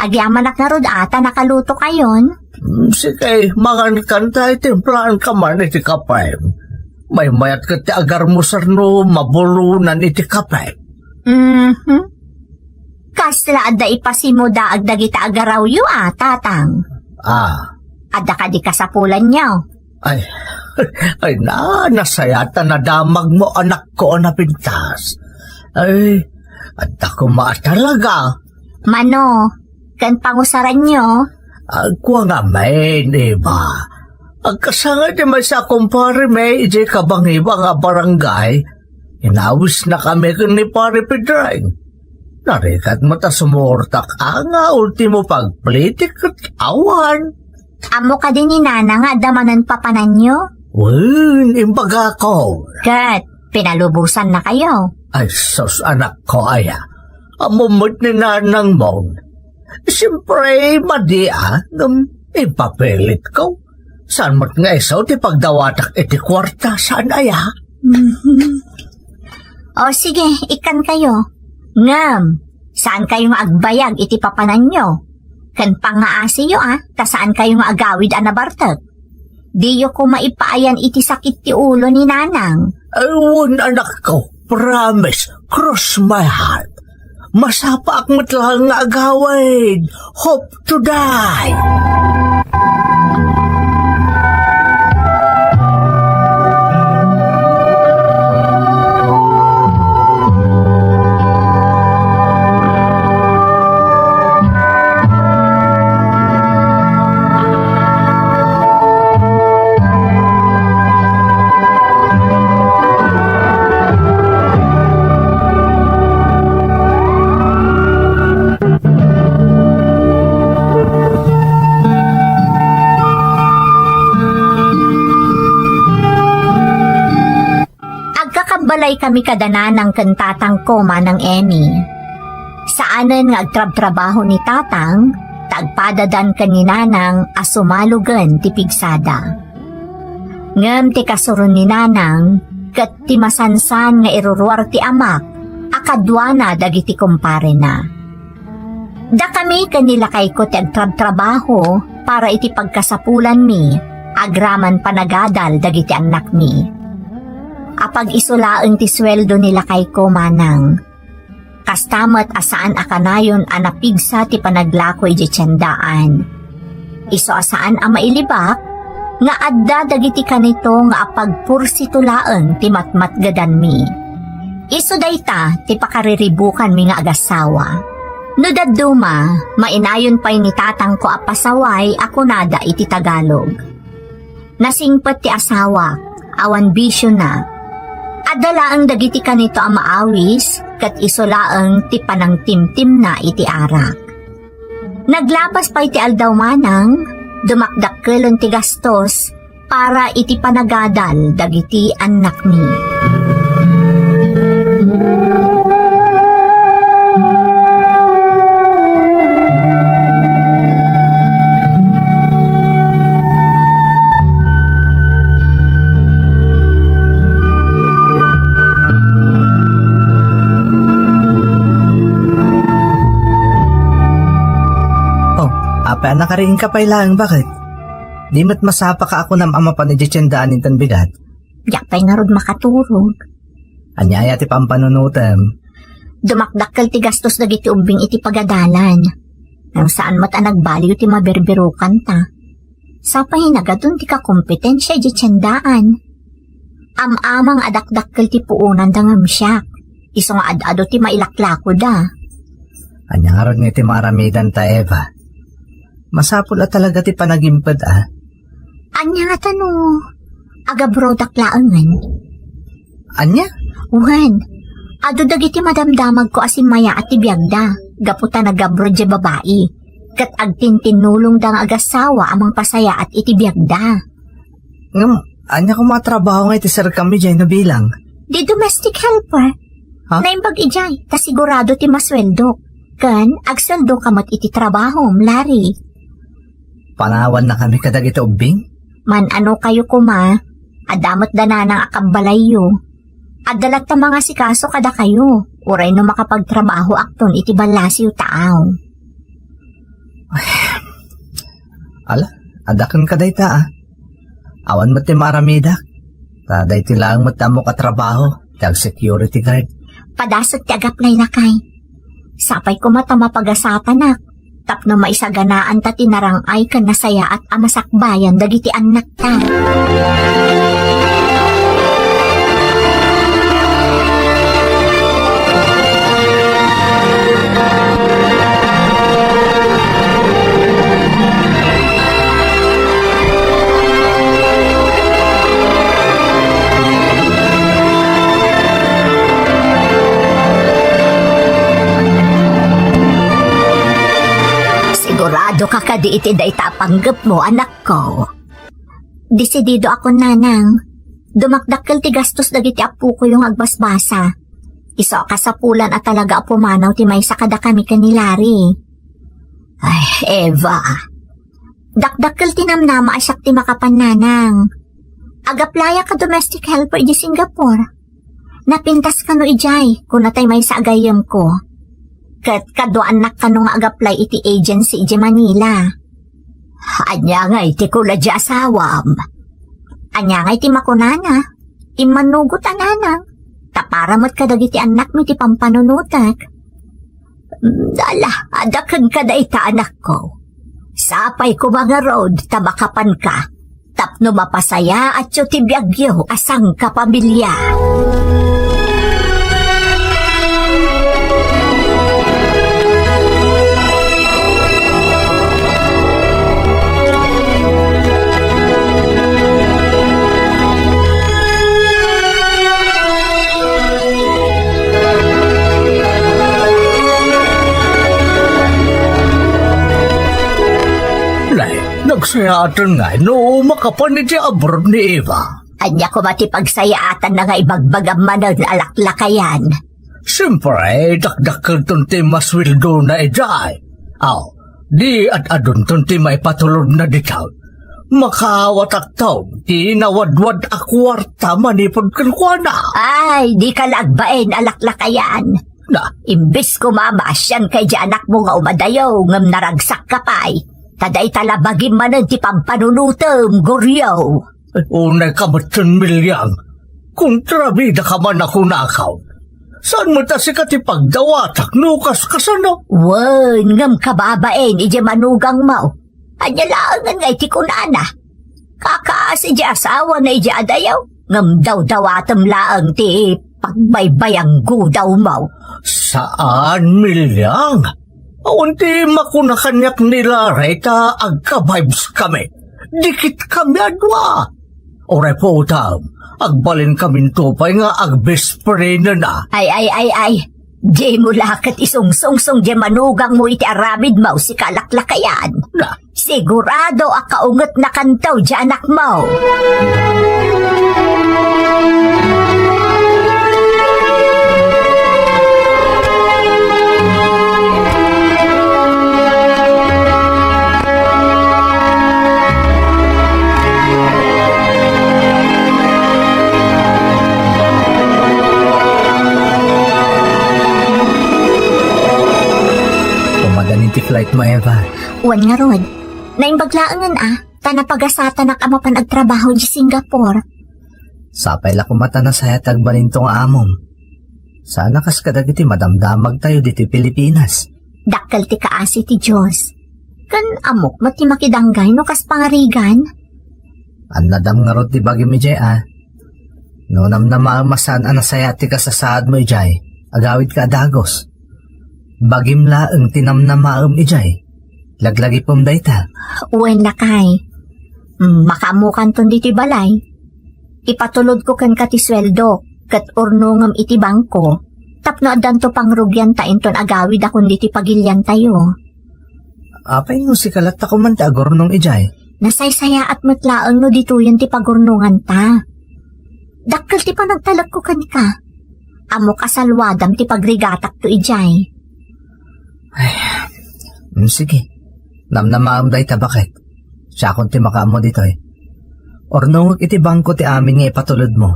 Agyamanak ngarud a ta nakalutokayon. Hmm, sige, mangankan ta, timplaanka man iti kape. Maymayat ket ti agarmusar no mabulonan iti kape. Mhm. Kasla adda ipasimudaag dagita agarawyo a, Tatang? Ah. Adda kadi kasapulanyo? Ay, ay na, nasayaat a nadamagmo, anakko a napintas. Ay, adda koma a talaga. Mano, ken pangusaranyo? Agkua ngamin, Eva. Agkasangay ti maysa a kumparemi idiay kabangibang a barangay. Inawisnakami ken ni Pare Pedreng. Narigat met a sumurtak a nga ultimo pagplitik ket awan. Ammo kadi ni Nana nga adda manen papananyo? Wen, imbagakon. Ket, pinalubosannakayo? Ay, sus, anakko aya. Ammo met ni Nanangmon. Siempre, madi a, ngem ipapilitko. Saan met nga isu ti pagdawatak iti kuarta, saan aya? Mhm. O sige, ikkankayo. Ngem, saankayo nga agbayag iti papananyo. Ken pangngaasiyo a, ta saankayo nga agawid a nabartek. Diyo koma ipaayan iti sakit ti ulo ni Nanang. Ay, wen, anakko. Promise. Cross my heart. Masapaak met laeng nga agawid. Hope to die. Agkakabbalay kami kada nanang ken tatangko, Manang Emmy. Saanen nga agtrabtrabaho ni tatang, ta agpadadan ken ni nanang a sumalogen ti pigsada. Ngem ti kasuron ni nanang ket ti masansan nga iruruar ti amak a kaduana dagiti kumparena. Dakami ken ni lakayko ti agtrabtrabaho para iti pagkasapulanmi agraman panagadal dagiti annakmi. Apag-iso laeng ti sueldo ni lakayko, Manang. Kasta met a saan a kanayon a napigsa ti panaglako idiay tiendaan. Isu a saan a mailibak nga adda dagiti kanito nga apagpursito laeng ti matmatgedanmi. Isu dayta ti pakariribukanmi nga agassawa. No dadduma, mainayon pay ni tatangko a pasaway a kunada iti Tagalog. Nasingpet ti asawak, awan bisiona. Adda laeng dagiti kanito a maawis, ket isu laeng ti panangtimtimna iti arak. Naglapas pay ti aldaw, Manang, dumakdakkelen ti gastos para iti panagadal dagiti annakmi. Oh, apay a nakariingka pay laeng, baket? Di met masapaka a kunam a mapan idiay tiendaan inton bigat? Diak pay ngarud makaturog. Ania aya ti pampanunotem? Dumakdakkel ti gastos dagiti ubbing iti pagadalan. Ngem saan met a nagbaliw ti mabirbirokanta. Sapay nagadun ti kakompetensia idiay tiendaan. Am-amang a dakdakkel ti puonanda ngem siak. Isu nga ad-adu ti mailaklakoda. Ania ngarud nga iti maaramidanta, Eva? Masapul a talaga ti panagimped, a. Ania ngata no agabrodak laengen? Ania? Wen, adu dagiti madamdamagko a simmayaat ti biagda, gapu ta nagabro diay babai, ket agtintinnulongda nga agassawa a mangpasayaat iti biagda. Ngem, ania koma a trabaho nga iti serkam idiay no bilang? Di domestic helper. Ha? Naimbag idiay, ta sigurado ti masueldok. Ken, agsueldoka met iti trabahom, Larry. Panawannakami kadagiti ubbing? Man-anokayo koma, adda met da nanang a kabbalayyo. Adda latta mangasikaso kadakayo, uray no makapagtrabahoakton iti ballasiw taaw. Ala, adda kenka dayta, a. Awan met ti maaramidak. Ta daytoy laeng met ti ammok a trabaho, ti ag-security guard. Padasek ti agaplay, lakay. Sapay koma ta mapagasapanak tapno maisaganaanta ti narang-ay ken nasayaat a masakbayan dagiti annakta. Sigurado ka kadi iti dayta a panggepmo, anakko? Desididoakon, nanang. Dumakdakkel ti gastos dagiti appokoyo nga agbasbasa. Isu a kasapulan a talaga a pumanaw ti maysa kadakami ken ni Larry. Ay, Eva. Dakdakkel ti namnama a siak ti makapan, nanang. Agaplayak a domestic helper idiay Singapore. Napintas kano idiay, kuna tay maysa a gayyemko. Ket kaduaannak kano nga agaplay iti agency idiay Manila. Ania ngay ti kuna ti asawam? Ania ngay ti makunana? Immanugot a nanang. Ta para met kadagiti annakmi ti pampanunotek. Ala, adda kenka dayta, anakko. Sapay koma ngarud ta makapanka tapno mapasayaatyo ti biagyo a sangkapamilya. Nay, nagsayaaten ngay no makapan iti abroad ni Eva. Ania koma ti pagsayaatanna nga ibagbagam manen a laklakayan? Siempre, dakdakkelton ti masueldona idiay. Aw, di ad-adunton ti maipatulodna ditoy. Makaawatakton ti nawadwad a kuarta manipud kenkuana. Ay, dika la agbain a laklakayan. Na, imbes koma maasianka idiay anakmo nga umadayo ngem naragsakka pay, ta dayta la bagim manen ti pampanunotem, Goryo. Ay, unayka metten, Miliang. Kontrabidaka man a kunakon. Saan met a sika ti pagdawatak no kas-, kasano? Wen, ngem kababain idiay manugangmo. Ania laengen nga iti kunana? Kakaasi idiay asawana idiay adayo, ngem dawdawatem laeng ti pagbaybayanggodawmo. Saan, Miliang. Awan ti makuna kaniak ni Laray ta agka-vibes kami. Dikit kami a dua. Uray putam, agbalin kaminto pay nga agbest friend na. Ay, ay, ay, ay. Dimo la ket isungsungsong diay manugangmo iti aramidmo, sika a laklakayan. Na, Sigurado a kaungetnakanto diay anakmo. Pumadanin ti flight mo, Eva. Wen ngarud, naimbag laengen a, ta napagasatanak a mapan agtrabaho idiay Singapore. Sapay la koma ta nasayaat ti agbalinto nga amom. Saan a kas kadagiti madamdamagtayo ditoy Pilipinas. Dakkel ti kaasi ti Dios. Ken ammok met ti makidanggay no kas pangarigan. Annadam ngarud ti bagim idiay a. No namnamaem a saan a nasayaat ti kasasaadmo idiay, agawidka a dagus. Bagim laeng ti namnamaem idiay. Laglagipem dayta. Wen, lakay. Mm, makaammokanton ditoy balay. Ipatulodko kenka ti sueldok, ket urnongem iti bangko, tapno addanto pangrugianta inton agawidakon ditoy pagiliantayo. Apay no sika latta koma ti agurnong idiay? Nasaysayaat met laeng no ditoyen ti pagurnonganta. Dakkel ti panagtalekko kenka. Ammok a salwadam ti pagrigatakto idiay. Ay, mm, sige. Namnamaem dayta, baket. Siakon ti makaammo ditoy. Urnongek iti bangko ti amin nga ipatulodmo.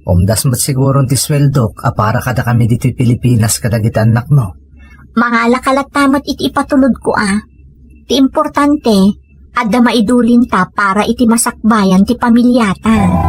Umdas met siguron ti sueldok a para kadakami ditoy Pilipinas kadagiti annakmo. Mangalaka latta met iti ipatulodko a. Ti importante, adda maidulinta para iti masakbayan ti pamiliata.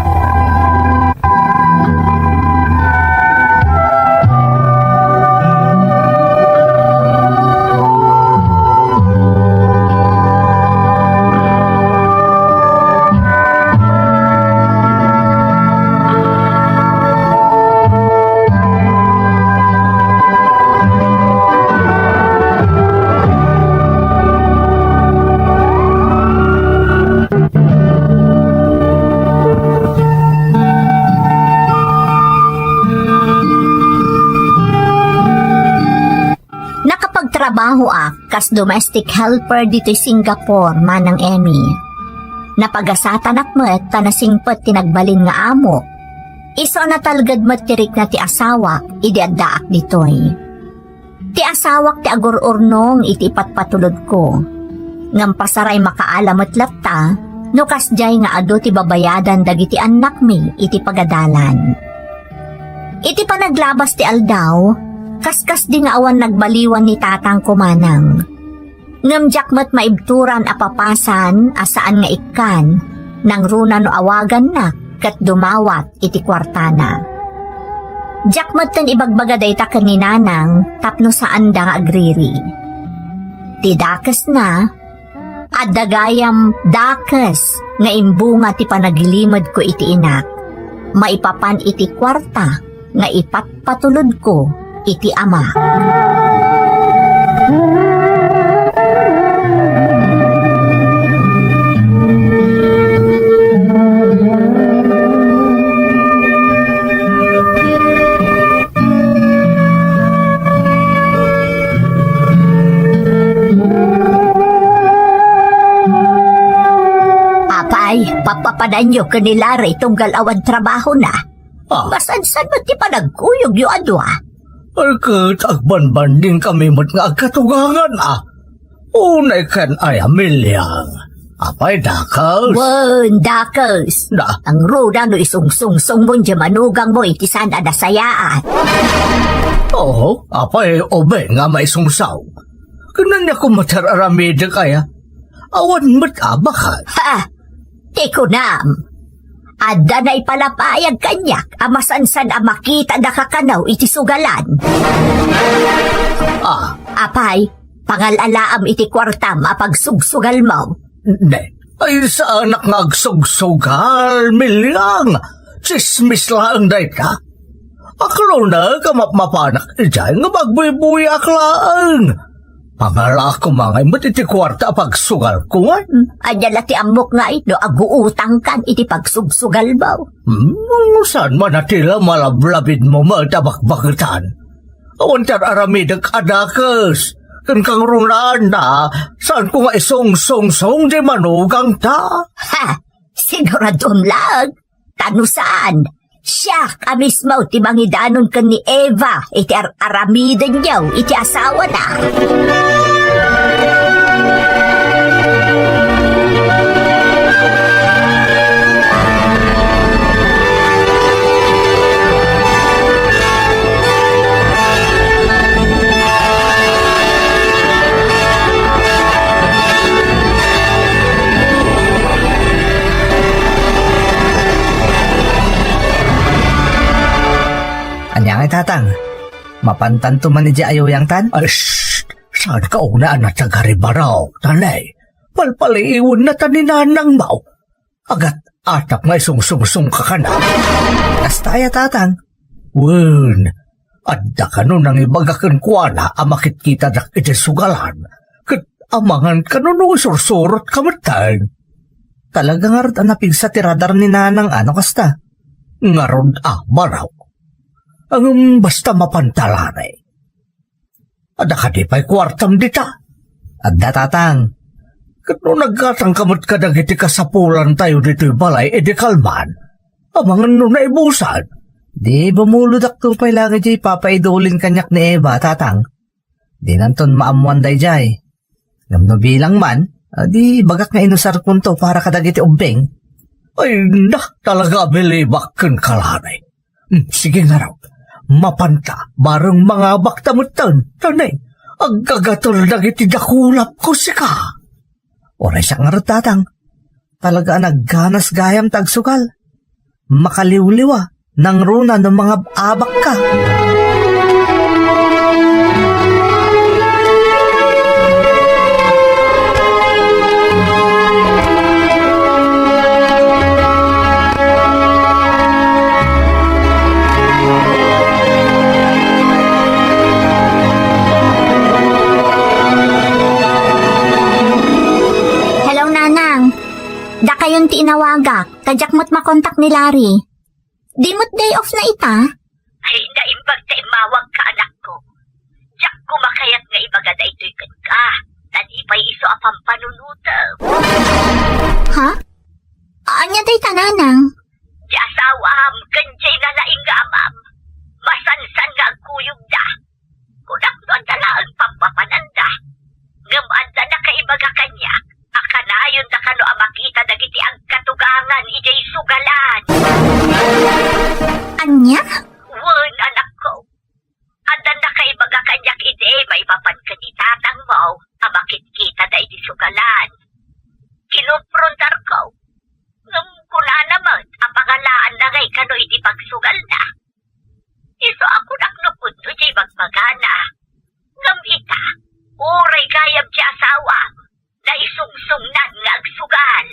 Nakapagtrabahoak kas domestic helper ditoy Singapore, Manang Emmy. Napagasatanak met ta nasingpet ti nagbalin nga amok. Isu a natalged met ti rikna ti asawak idi addaak ditoy. Ti asawak ti agur-urnong iti ipatpatulodko. Ngem pasaray makaala met latta no kasdiay nga adu ti babayadan dagiti annakmi iti pagadalan. Iti panaglabas ti aldaw, kaskasdi nga awan nagbaliwan ni tatangko, Manang. Ngem diak met maibturan a papasan a saan nga ikkan, nangruna no awaganna ket dumawat iti kuartana. Diak metten ibagbaga dayta ken ni Nanang tapno saanda nga agriri. Ti dakesna, adda gayam dakes nga imbunga ti panagilimedko iti inak, maipapan iti kuarta nga ipatpatulodko iti ama. Apay, papapananyo ken ni Larry tunggal awan trabahona. Ah. Masansan met ti panagkuyogyo a dua. Ay, ket agbanbanding kami met nga agkatugangan, a. Unay ken ay a Milyang. Apay, dakes? Wen, dakes. Na? Nangruna no isungsungsongmon diay manugangmo iti saan a nasayaat. Oo, apay, ubing nga maisungsong. Ken ania koma ti ar-aramidek aya? Awan met abakan. Ha! Ti kunam, adda naipalapayag kaniak a masansan a makitada kano iti sugalan. Ah. Apay, pangal-alaam iti kuartam a pagsugsugalmo. Ne, ay saanak nga agsugsugal, Milyang. Tsismis laeng dayta. Aklonek a mapmapanak idiay ngem agbuybuyaak laeng. Pangalaak koma ngay met iti kuarta a pagsugalko ngay. Ania la ti ammok ngay no aguutangkan iti pagsugsugalmo? Hmm, saan man a ti la malablabidmo met a bakbaketan? Awan ti ar-aramidek a dakes. Ken kangrunaanna, saanko nga isungsungsong diay manugangta. Ha! Siguraduem laeng. Ta no saan, siak a mismo ti mangidanon ken ni Eva iti ar-aramidenyo iti asawana. Ania ngay, Tatang? Mapantanto man idiay ayuyangtan? Ay, shh! Saanka unay a natagaribaraw, tanay? Palpaliiwennata ni nanangmo. Agat-atap nga isungsungsongka kana. Kasta aya, Tatang? Wen, adda kano nangibaga kenkuana a makitkitadak idiay sugalan, ket amangan kano no isursurotka metten. Talaga ngarud a napigsa ti radar ni Nanang a no kasta? Ngarud a, baro. Ngem basta mapanta laeng. Adda kadi pay kuartam dita? Adda, Tatang. Ket no naggatangka met kadagiti kasapulantayo ditoy balay idi kalman, amangan no naibusan. Di bumulodakto pay laeng idiay papaidulin kaniak ni Eva, Tatang. Dinanton maammoan daydiay. Ngem no bilang man, a, di bagak nga inusarkonto para kadagiti ubbing. Ay, na, talaga a bilibak kenka, Larry. Hmm, sige ngarud. Mapanta, bareng mangabakta metten, tanay. Aggagatel dagiti dakulapko sika. Uray siak ngarud, Tatang. Talaga a nagganas gayam ta agsugal. Makaliwliwa, nangruna no mangab-abakka. Hello, Nanang. Dakayon ti inawagak, ta diak met makontak ni Larry. Di met day off na ita? Ay, naimbag ta immawagka, anakko. Diak koma kayat nga ibaga daytoy kenka, ta di pay isu a pampanunotem. Ha? Ania dayta, Nanang? Ti asawam ken diay nalaing nga amam, masansan nga agkuyogda. Kunak no adda laeng pampapananda. Ngem adda nakaibaga kaniak a kanayonda kano a makita dagiti agkatugangan idiay sugalan. Ania? Wen, anakko. Adda nakaibaga kaniak idi maipapan ken ni tatangmo a makitkitada iti sugalan. Kinuprontarko. No Magana, ngem ita, uray gayam ti asawam, naisungsongnan nga agsugal.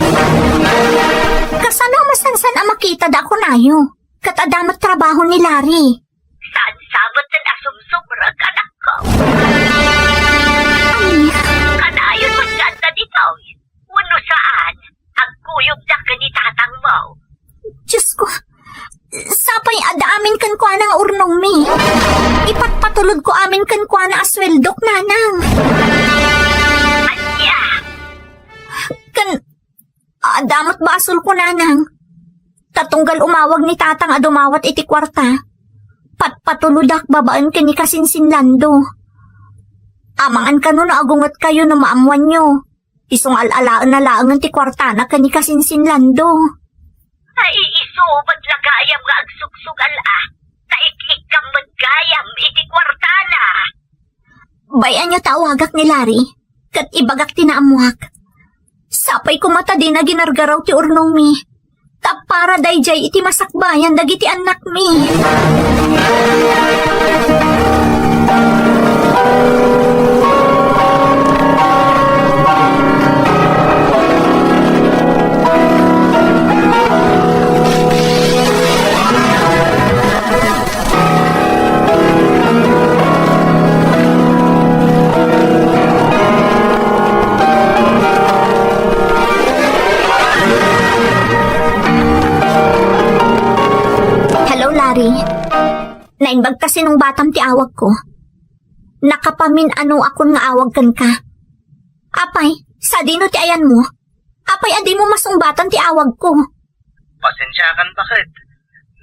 Kasano a masansan a makita da kunayo? Ket adda met trabaho ni Larry. Saan sa met a sumsumrek, anakko? Ay. Kanayon met nga adda ditoy. Wenno saan, agkuyogda ken ni tatangmo. Diyos ko, sapay adda amin kenkuana nga urnongmi. Ipatpatulodko amin kenkuana a sueldok, nanang. Ania? Ken, adda met basolko, nanang. Ta tunggal umawag ni tatang a dumawat iti kuarta, patpatulodak babaen ken ni kasinsinlando. Amangan kano no agungetkayo no maammoanyo. Isu nga al-alaenna laengen ti kuartana ken ni kasinsinlando. Ay, isu met la gayam nga agsugsugal a. Ta ik-ikkam met gayam iti kuartana. Bay-anyo ta awagak ni Larry, ket ibagak ti naammoak. Sapay koma ta dina ginargaraw ti urnongmi. Ta para daydiay iti masakbayan dagiti annakmi. Hello, Larry. Naimbag ta sinungbatam ti awagko. Nakapamin-anoakon nga awag kenka. Apay, sadino ti ayanmo? Apay a dimo masungbatan ti awagko? Pasensiakan, baket.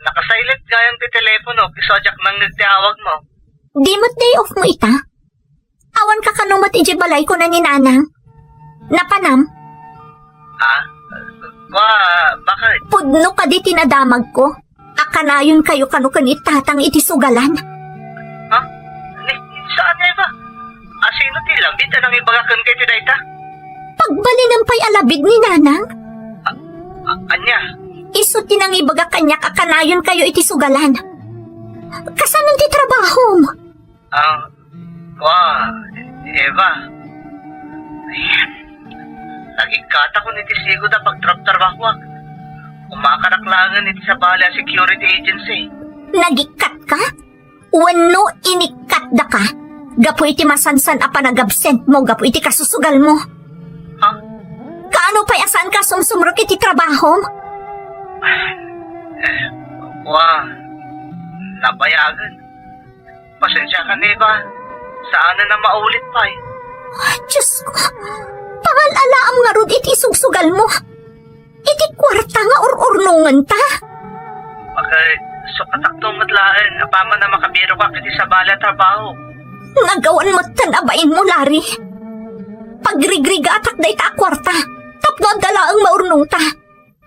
Naka-silent gayam ti telepono, isu a diak nangngeg ti awagmo. Di met day off mo ita? Awan ka kano met idiay balay kuna ni nanang? Napanam? Ha? Wa, baket? Pudno kadi ti nadamagko a kanayon kayo kano ken ni tatang iti sugalan. Ha? Ni, saan, Eva? Asino ti labid a nangibaga kenka iti dayta? Pagbalinem pay a labid ni nanang? A, a, ania? Isu ti nangibaga kaniak a kanayon kayo iti sugalan. Kasano ti trabahom? Ah, wa, Eva. Ayan. Nagikkatakon iti sigud a pagtrabtrabahoak. Umakarak laengen iti sabali a security agency. Nagikkatka? Wenno inikkatdaka gapu iti masansan a panagabsentmo gapu iti kasusugalmo? Ha? Kaano pay a saanka a sumsumrek iti trabahom? Eh, wa, nabayagen. Pasensiakan, Eva. Saanen a maulit pay. Diyos ko, pangal-alaam ngarud iti isugsugalmo. Iti kuarta nga ur-urnongenta? Bakit, sukatakto met laeng apaman a makabirokak iti sabali a trabaho. Nagawan metten a bainmo, Larry. Pagrigrigatak dayta a kuarta tapno adda laeng maurnongta.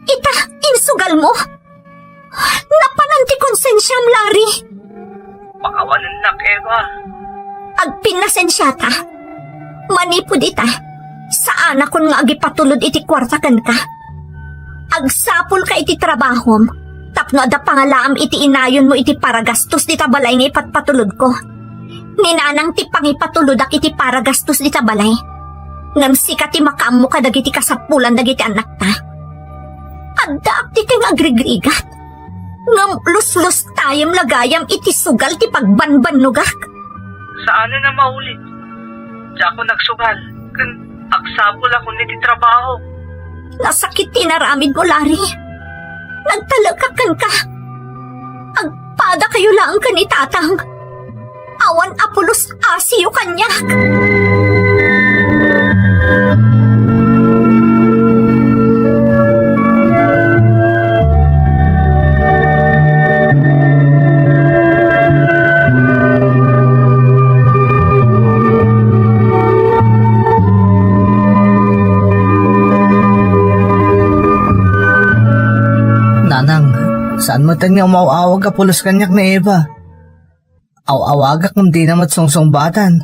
Ita, insugalmo. Napanan ti konsensiam, Larry. Pakawanennak, Eva. Agpinnasensiata. Manipud ita, saanakon nga agipatulod iti kuarta kenka. Agsapulka iti trabahom tapno adda pangalaam iti inayonmo iti paragastos dita balay nga ipatpatulodko. Ni nanang ti pangipatulodak iti paragastos dita balay. Ngem sika ti makaammo kadagiti kasapulan dagiti annakta. Addaak ditoy nga agrigrigat. Ngem luslustayem la gayam iti sugal ti pagbanbannogak. Saanen a maulit. Diakon agsugal, ken agsapulakon iti trabaho. Nasakit ti inaramidmo, Larry. Nagtalekak kenka. Agpadakayo laeng ken ni Tatang. Awan a pulos a siyo kaniak. Nanang, saan met nga umaw-awag a pulos kaniak ni Eva? Aw-awagak ngem dina met sungsungbatan.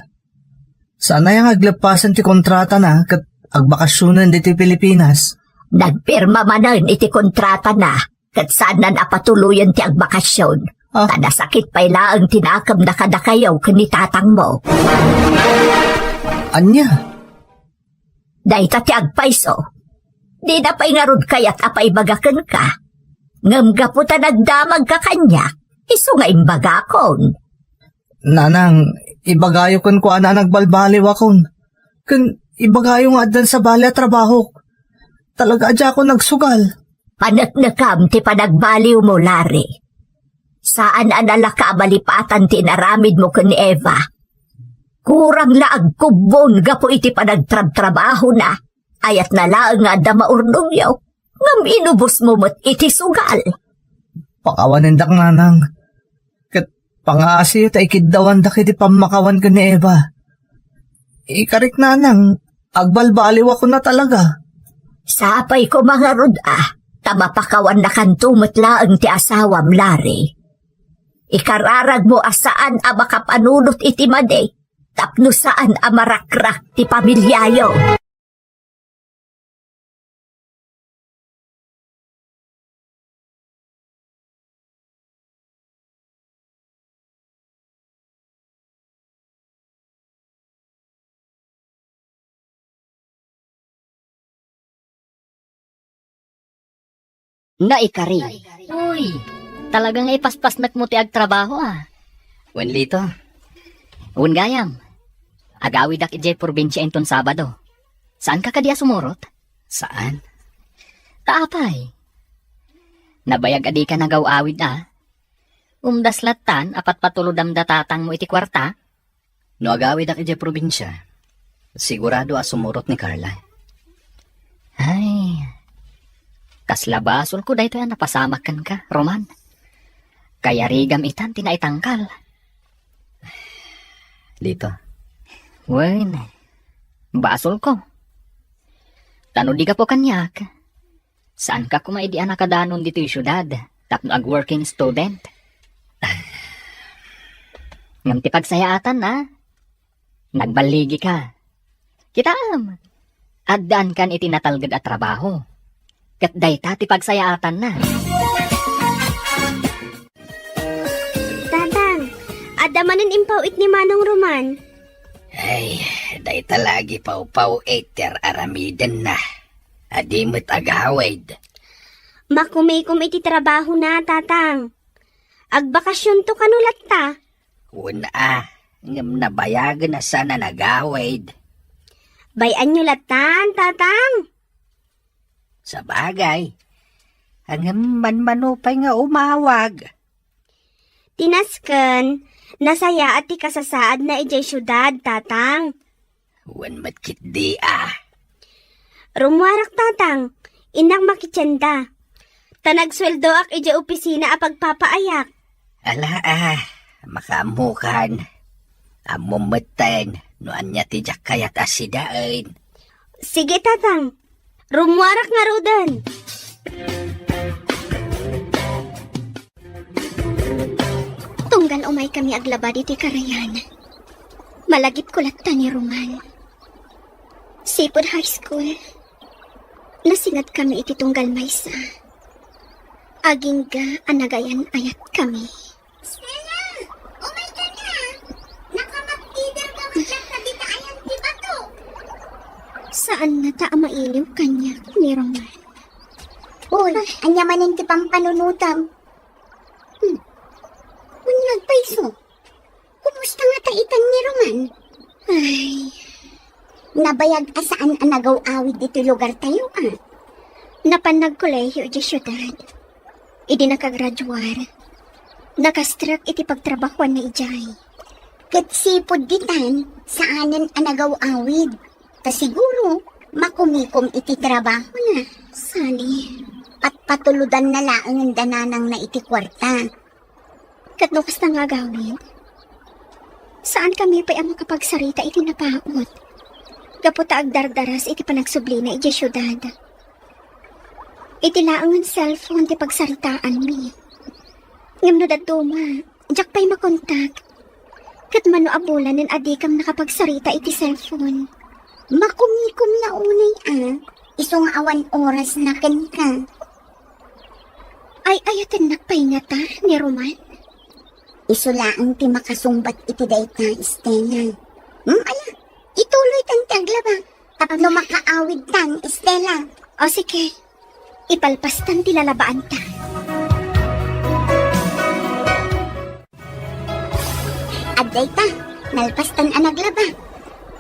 Saan aya nga agleppasen ti kontratana ket agbakasionen ditoy Pilipinas? Nagpirma manen iti kontratana ket saannan a patuloyen ti agbakasion. Ah? Ta nasakit pay laeng ti nakemna kadakayo ken ni tatangmo. Ania? Dayta ti agpayso. Dina pay ngarud kayat a paibaga kenka. Ngem gapu ta nagdamagka kaniak, isu nga imbagakon. Nanang, ibagayo kenkuana a nagbalbaliwakon. Ken ibagayo nga addan sabali a trabahok. Talaga a diakon agsugal. Paneknekam ti panagbaliwmo, Larry. Saan a nalaka a malipatan ti inaramidmo ken ni Eva. Kurang la agkubbon gapu iti panagtrabtrabahona. Ayatna laeng nga adda maurnongyo, ngem inubosmo met iti sugal. Pakawanendak, nanang. Ket pangaasiyo ta ikiddawandak iti pammakawan ken ni Eva. Ikarik, nanang, agbalbaliwakon a talaga. Sapay koma ngarud a, ta mapakawannakanto met laeng ti asawam, Larry. Ikararagmo a saan a makapanunot iti madi, tapno saan a marakrak ti pamiliayo. Naikari. Uy, talaga nga ipaspasnekmo ti agtrabaho, a. Wen, Lito. Wen gayam, agawidak idiay probinsia inton Sabado. Saanka kadi a sumurot? Saan? Ta apay? Nabayag a dika nagaw-awid, a. Umdas lattan a patpatulodam da tatangmo iti kuarta? No agawidak idiay probinsia, sigurado a sumurot ni Carla. Ay, kasla basolko daytoy a napasamak kenka, Roman. Kayarigam itan ti naitangkal. Lito. Wen, basolko. Ta no di gapu kaniak, saanka koma idi a nakadanon ditoy siudad tapno ag-working student? Ngem ti pagsayaatan, a, nagballigika. Kitaem, addaankan iti natalged a trabaho. Ket dayta ti pagsayaatanna. Tatang, adda manen impaw-it ni Manong Roman. Ay, dayta la agipawpaw-it ti ar-aramidenna. Adi met agawid. Makumikom iti trabahona, Tatang. Agbakasionto kano latta? Wen a, ngem nabayagen a saan a nagawid. Bay-anyo lattan, Tatang. Sabagay. Ngem manmano pay nga umawag. Ti nasken, nasayaat ti kasasaadna idiay siudad, Tatang. Wen met ketdi a. Rummuarak, Tatang. Innak makitienda. Ta nagsueldoak idiay opisina a pagpapaayak. Ala a, makaammokan. Ammom metten no ania ti diak kayat a sidaen. Sige, Tatang. Rummuarak ngaruden. Tunggal umaykami aglaba ditoy karayan, malagipko latta ni Roman. Sipud high school, nasingadkami iti tunggal maysa. Agingga a nagayan-ayatkami. Stella, umayka na. Nakamagtider ka met kadagiti ayan ti bato. Saan ngata a mailiw kaniak ni Roman. Uy, ania manen ti pampanunotam? Hmm. Ania agpayso? Kumusta ngata itan ni Roman? Ay, nabayag a saan a nagaw-awid ditoy lugartayo, a. Napan nagkolehiyo idiay siudad. Idi nakagraduar, nakastrek iti pagtrabahuanna idiay. Ket sipud ditan, saanen a nagaw-awid. Ta siguro, makumikom iti trabahona. Sani, patpatulodanna laengen da nanangna iti kuarta. Ket no kasta nga agawid, saankami pay a makapagsarita iti napaut, gapu ta agdardaras iti panagsublina idiay siudad. Iti laengen cellphone ti pagsaritaanmi. Ngem no dadduma, diak pay makontak. Ket mano a bulanen a dikam nakapagsarita iti cellphone. Makumikomna unay a, isu nga awan orasna kenka. Ay-ayatennak pay ngata ni Roman? Isu laeng ti makasungbat iti dayta, Estela. Hmm, ala, ituloytan ti aglaba. Tapno makaawidtan, Estela. O, sige. Ipalpastan ti lalabaanta. Adda ita, nalpastan a naglaba.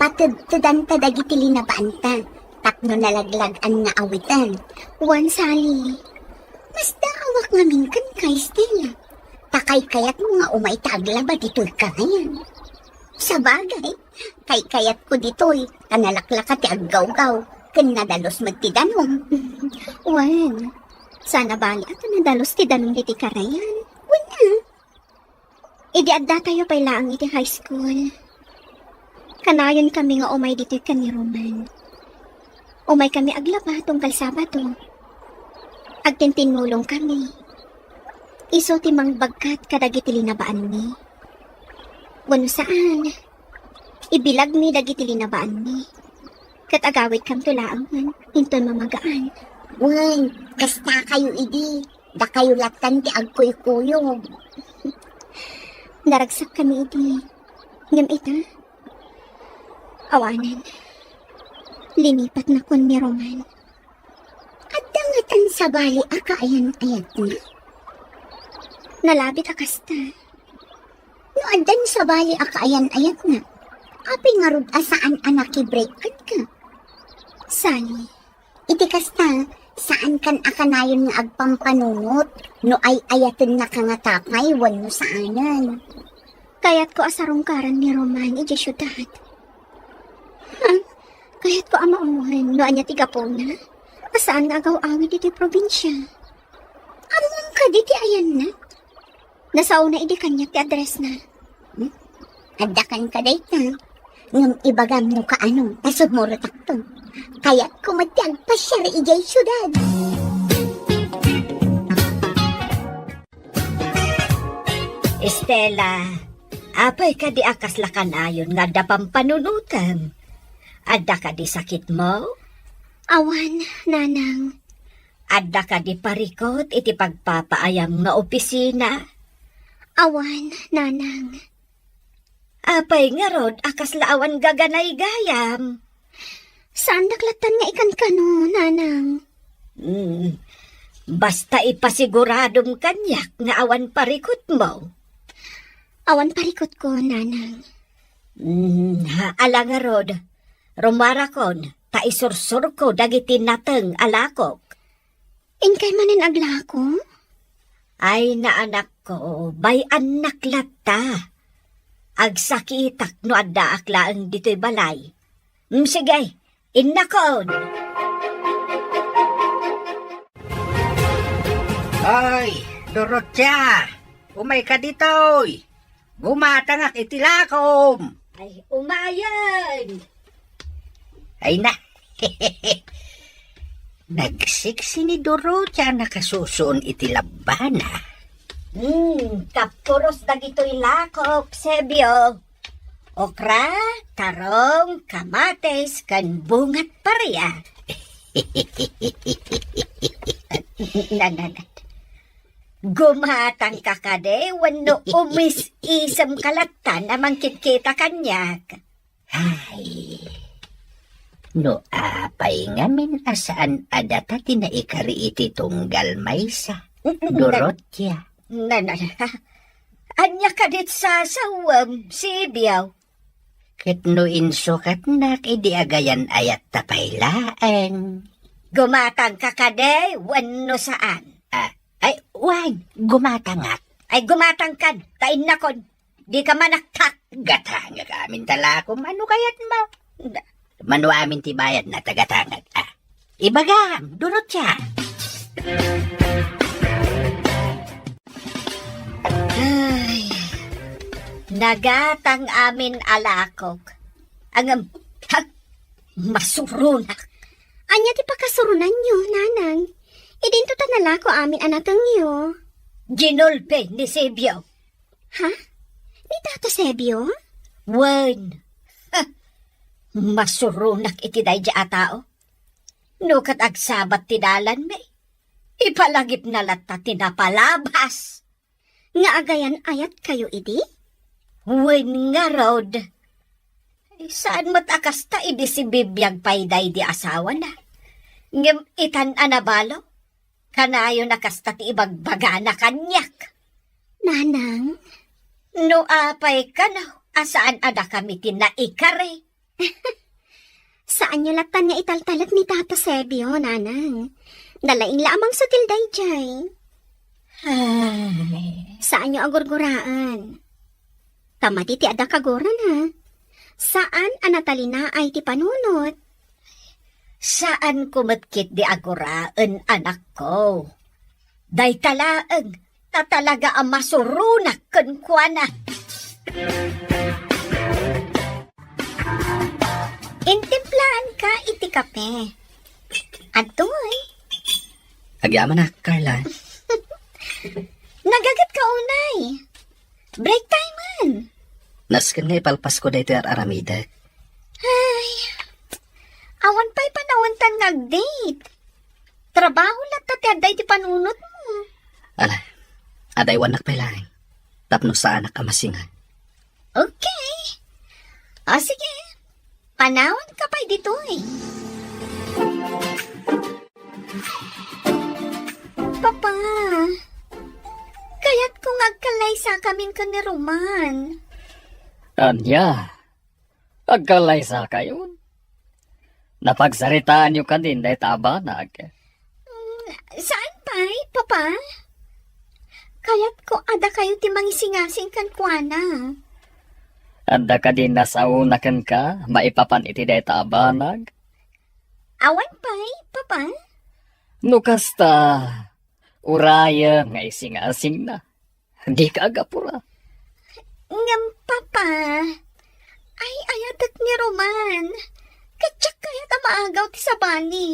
Patedtedanta dagiti linabaanta tapno nalaglag-an nga awiten. Wen, Sally, masdaawak ngamin kenka, Estela. Ta kaykayatmo nga umay ta aglaba ditoy karayan. Sabagay, kaykayatko ditoy, ta nalaklaka ti aggawgaw, ken nadalus met ti danum. Wen, saan a bali a ta nadalus ti danum ditoy karayan. Wen, a. Idi addatayo pay laeng iti high school, kanayonkamin nga umay ditoy ken ni Roman. Umaykami aglaba tunggal Sabado. Agtintinnulongkami. Isu ti mangbagkat kadagiti linabaanmi. Wenno saan, ibilagmi dagiti linabaanmi. Ket agawidkamto laengen inton mamagaan. Wen, kastakayo idi. Dakayo lattan ti agkuykuyog. Naragsakkami idi. Ngem ita, awanen. Linipatnakon ni Roman. Adda ngatan sabali a kaayan-ayatna? Nalabit a kasta. No addan sabali a kaayan-ayatna, apay ngarud a saan a nakibreak kenka? Sally, iti kasta, saankan a kanayon nga agpampanunot no ay-ayatennaka ngata pay wenno saanen. Kayatko a sarungkaran ni Roman idiay siudad. Ha? Kayatko a mawen no ania ti gapuna a saan nga agaw-awid ditoy probinsia. Ammom kadi ti ayanna? Nasaona idi kaniak ti addressna. Hmm? Adda kenka dayta. Ngem ibagam no kaano, ta sumurotakto. Kayatko met ti agpasiar idiay siudad. Estela, apay kadi a kasla kanayon nga adda pampanunotem? Adda kadi sakitmo? Awan, Nanang. Adda kadi parikut iti pagpapaayam nga opisina? Awan, Nanang. Apay ngarud a kasla awan gaganaygayam? Saandak lattan nga ikankano, Nanang. Hmm. Basta ipasiguradom kaniak nga awan parikutmo. Awan parikutko, Nanang. Hmm, ha, ala ngarud. Rumarakon, ta isursurko dagiti nateng a lakok. Inkay manen aglako? Ay, naanakko, bay-annak latta. Agsakitak no addaak laeng ditoy balay. Mm, sige, innakon. Ay, Dorotia, umayka ditoy. Gumatangak iti lakom. Ay, umayen! Ay na. Nagsiksi ni Dorotia a nakasusuon iti labbana. Hmm, kapuros dagitoy lakok, Sebio. Okra, tarong, kamatis, ken bungat paria. Na, na, na. Gumatangka kadi wenno umis-isemka lattan a mangkitkita kaniak? Ay, no apay ngamin a saan a data ti naikari iti tunggal maysa, Dorotia. Na, na, na. Ania kadit sasawem, Sibiaw? Ket no insukatnak idi agayan-ayatta pay laeng. Gumatangka kadi wenno saan? Ah, ay, wen, gumatangak. Ay, gumatangkan, ta innakon, dika manaktak. Gatangak amin ta lakom, ano kayatmo? Da- Mano amin ti bayadna, ta gatangak, ah. Ibagam, Dorotia. Ay, nagatang amin a lakok. Ngem, ha, masuronak. Ania ti pakasurunanyo, Nanang? Idinto ta nalako amin a natengyo. Ginulpi ni Sebio. Ha? Ni Tata Sebio? Wen. Ha, masuronak iti daydi a tao. No ket agsabat ti dalanmi, ipalagipna latta ti napalabas. Nga agayan-ayatkayo idi? Wen ngarud. Saan met a kasta idi sibibiag pay daydi asawana. Ngem itan a nabalo, kanayon a kasta ti ibagbagana kaniak. Nanang? No apay kano a saan a dakami ti naikari. Saanyo lattan nga italtalek ni Tata Sebio, Nanang. Nalaing la a mangsutil daydiay. Ay. Saanyo a gurguraen. Ta madi ti adda kaguran, ha? Saan a natalinaay ti panunot. Saanko met ketdi a guraen, anakko. Dayta laeng, ta talaga a masuronak kenkuana. Intimplaanka iti kape. Adtoy. Agyamanak, Carla. Nagaget ka unay. Break time man. Nasken nga ipalpasko daytoy ar-aramidek. Ay, awan pay panawantan nga agdate. Trabaho latta ti adda iti panunotmo. Ala, adaywannak pay laeng. Tapno saanak a masinga. Okay. O, sige. Panawanka pay ditoy. Papa, kayatko nga agkallaysakamin ken ni Roman. Ania? Agkallaysakayon? Napagsaritaanyo kadin dayta a banag? Mm, saan pay, Papa? Kayatko a dakayo ti mangisingasing kenkuana. Adda kadi nasaona kenka maipapan iti dayta a banag? Awan pay, Papa. No kasta, urayem nga isingasingna. Dika agapura. Ngem, Papa, ay-ayatek ni Roman. Ket diak kayat a maagaw ti sabali.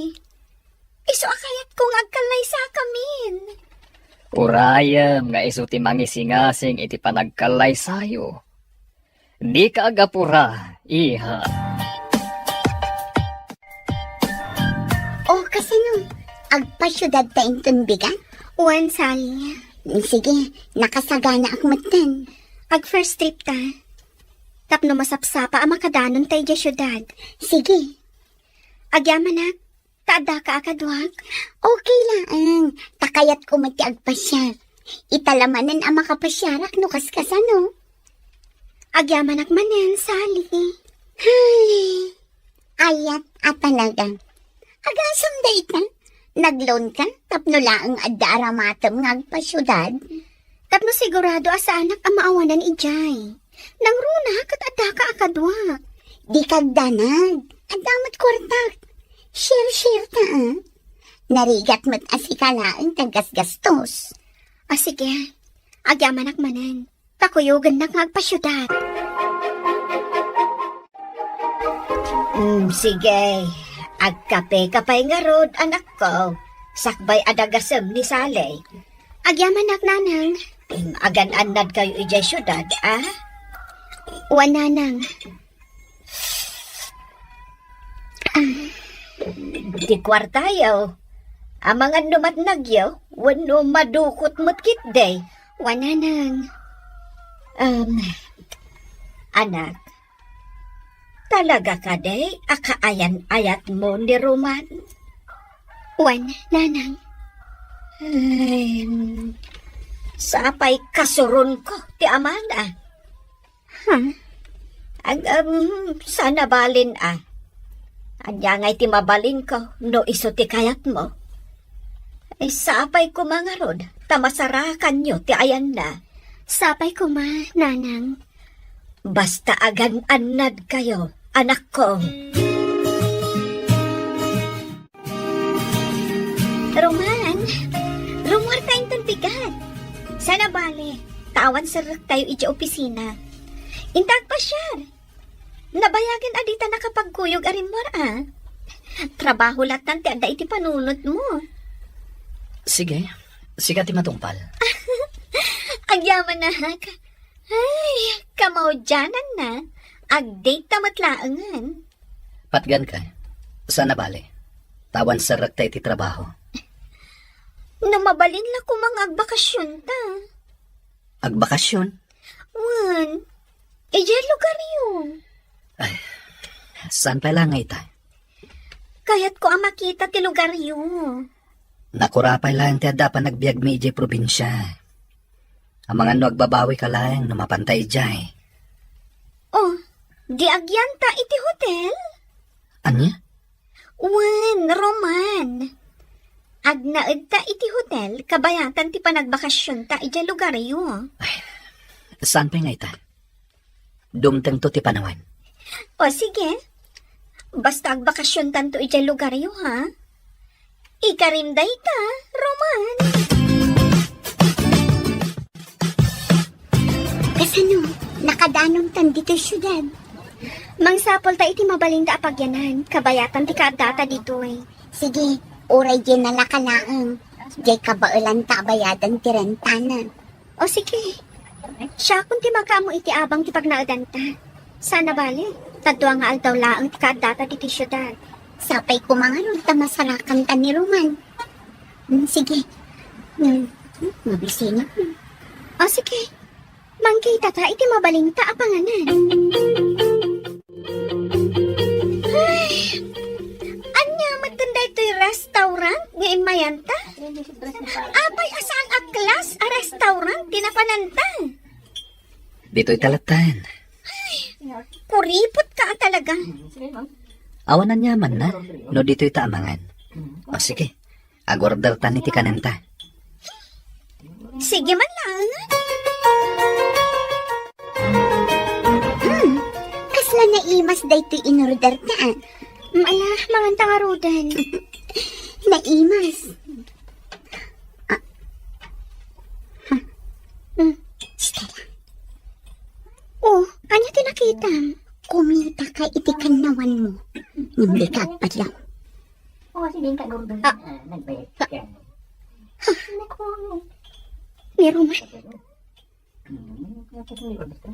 Isu a kayatko nga agkallaysakamin. Urayem nga isu ti mangisingasing iti panagkallaysayo. Dika agapura, iha. O, kasano? Agpasiudad ta inton bigat? Wen, Sally. Sige, nakasaganaak metten. Ag-first trip ta. Tapno masapsapa a makadanon ta idiay siudad. Sige. Agyamanak, ta addaka a kaduak? Okay laeng, ta kayatko met ti agpasiar. Ita la manen a makapasiarak no kaskasano. Agyamanak manen, Sally. Ay, ayat a talaga. Agasem dayta, nag-loan ka tapno laeng adda aramatem nga agpasiudad? Tapno sigurado a saanak a maawanan idiay. Nangruna ket addaka a kaduak. Dika agdanag. Adda met kuartak. Share-share ta, ah. Narigat met a sika laeng ti aggasgastos. A, sige. Agyamanak manen. Ta kuyogennak nga agpasiudad. Mm, sige. Agkapeka pay ngarud, anakko. Sakbay a dagasem ni Sally. Agyamanak, Nanang. Mm, agan-annadkayo idiay siudad, a? Wen, Nanang. Ti kuartayo, amangan no matnagyo, wenno madukot met ketdi. Wen, Nanang. Um, anak, talaga kadi a kaayan-ayatmo ni Roman? Wen, Nanang. Ay, sapay kasuronko ti amana. Ha? Ag-, um, saan a balin, a. Ania ngay ti mabalinko no isu ti kayatmo? Ay, sapay koma ngarud, ta masarakanyo ti ayanna. Sapay koma, Nanang. Basta agan-annadkayo, anakko. Roman, rumuarta inton bigat. Saan a bale, ta awan serrektayo idiay opisina. Inta agpasiar. Nabayagen a dita nakapagkuyog a rimmuar, a. Trabaho lattan ti adda iti panunotmo. Sige, sika ti matungpal. Agyamanak. Ay, kamaudiananna. Agdate ta met laengen. Patganka, saan a bale. Ta awan serrekta iti trabaho. No mabalin la koma nga agbakasionta. Agbakasyon? Wen, idiay lugaryo. Ay, saan pay laeng nga ita? Kayatko a makita ti lugaryo. Nakurapay laeng ti adda a panagbiagmi idiay probinsia. Amangan no agbabawika laeng no mapanta idiay. Oh, di agyanta iti hotel? Ania? Wen, Roman. Agnaedta iti hotel, kabayatan ti panagbakasionta idiay lugaryo. Ay, saan pay nga ita? Dumtengto ti panawen. O, sige. Basta agbakasiontanto idiay lugaryo, ha? Ikarim dayta, Roman. Kasano? Nakadanontan ditoy siudad? Mangsapulta iti mabalinda a pagyanan, kabayatan ti kaaddata ditoy. Sige, uray diay nalaka laeng. Diay kabaelanta a bayadan ti rentana. O sige, siakon ti makaammo iti abang ti pagnaedanta. Saan a bale, ta dua nga aldaw laeng ti kaaddata ditoy siudad. Sapay koma ngarud ta masarakanta ni Roman. Hmm, sige. Hmm, hmm, mabisina. O sige, mangkitata iti mabalinta a panganan. Ay, ania met daytoy restaurant nga immayanta? Apay a saan a class a restaurant ti napananta? Ditoy ta latta. Ay, kuripot ka a talaga. Awan aniamanna no ditoy ta amangan. O sige, agordertan iti kanenta. Sige man laeng. Hmm, kasla naimas daytoy inorderta, ah. Mm, ala, manganta ngaruden. Naimas. Ah. Hmm, Stella. Oh, ania ti nakitam? Kumitaka iti kannawanmo. Ngem dika agpadlaw. Ah. Ni Roman.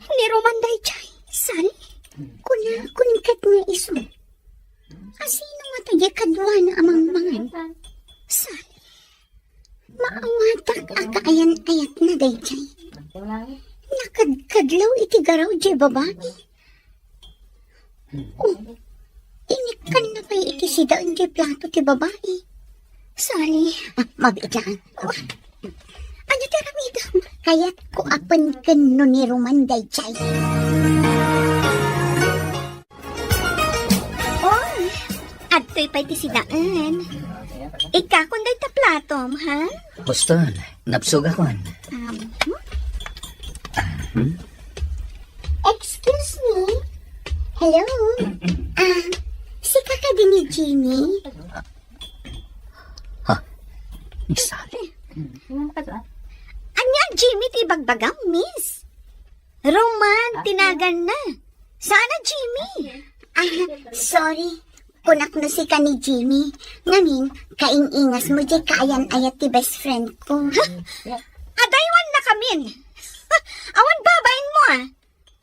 Ni Roman daydiay, Sally. Kuna, kunka ket nga isu. Asino nga ta diay kaduana a mangmangan? Sally. Maawatak a kaayan-ayatna daydiay. Nakadkadlaw iti garaw diay babai. Oh, inikkanna pay iti sidaen diay plato ti babai. Sally. Ah, mabiit lang. Oh, ania ti aramidem? Kayatko a penken no ni Roman daydiay. Oh, adtoy pay ti sidaen. Ikkakon dayta platom, ha? Huston, nabsogakon. Um, Ah, hmm? Excuse me? Hello? Ah, sika kadi ni Jimmy? Ha? Ni Sally? Ania Jimmy ti ibagbagam, miss? Roman ti naganna. Saan a Jimmy? Ah, sorry. Kunak no sika ni Jimmy. Ngamin, kaing-ingasmo diay kaayan-ayat ti best friend ko. Ha? Adaywannakamin. Awan babainmo, ah.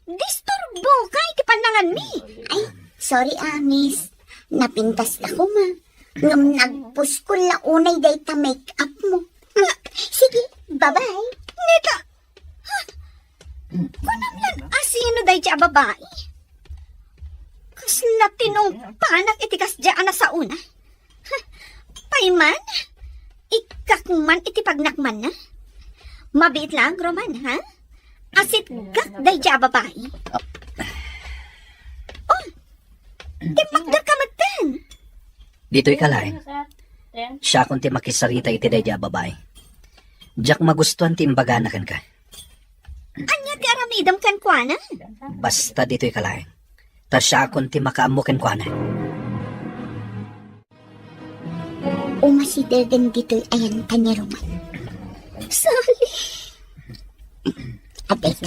Disturboka iti pannanganmi. Ay, sorry, ah, miss. Napintaska koma. Ngem nagpuskol la unay dayta make-upmo. Sige, bye-bye. Neta, kunam lan asino daydiay a babai? Kasla tinungpanak iti kasdiay a nasaona. Pay man, ikkak man iti pagnakmanna. Mabiit lang, Roman, ha? Asitgak daydiay a babai. Oh, timmakderka metten. Ditoy ka laeng. Siakon ti makisarita iti daydiay a babai. Diak magustuan ti imbagana kenka. Ania ti aramidem kenkuana? Basta ditoy ka laeng. Ta siakon ti makaammo kenkuana. Umasidegen ditoy ayanta ni Roman. Sally. Apek.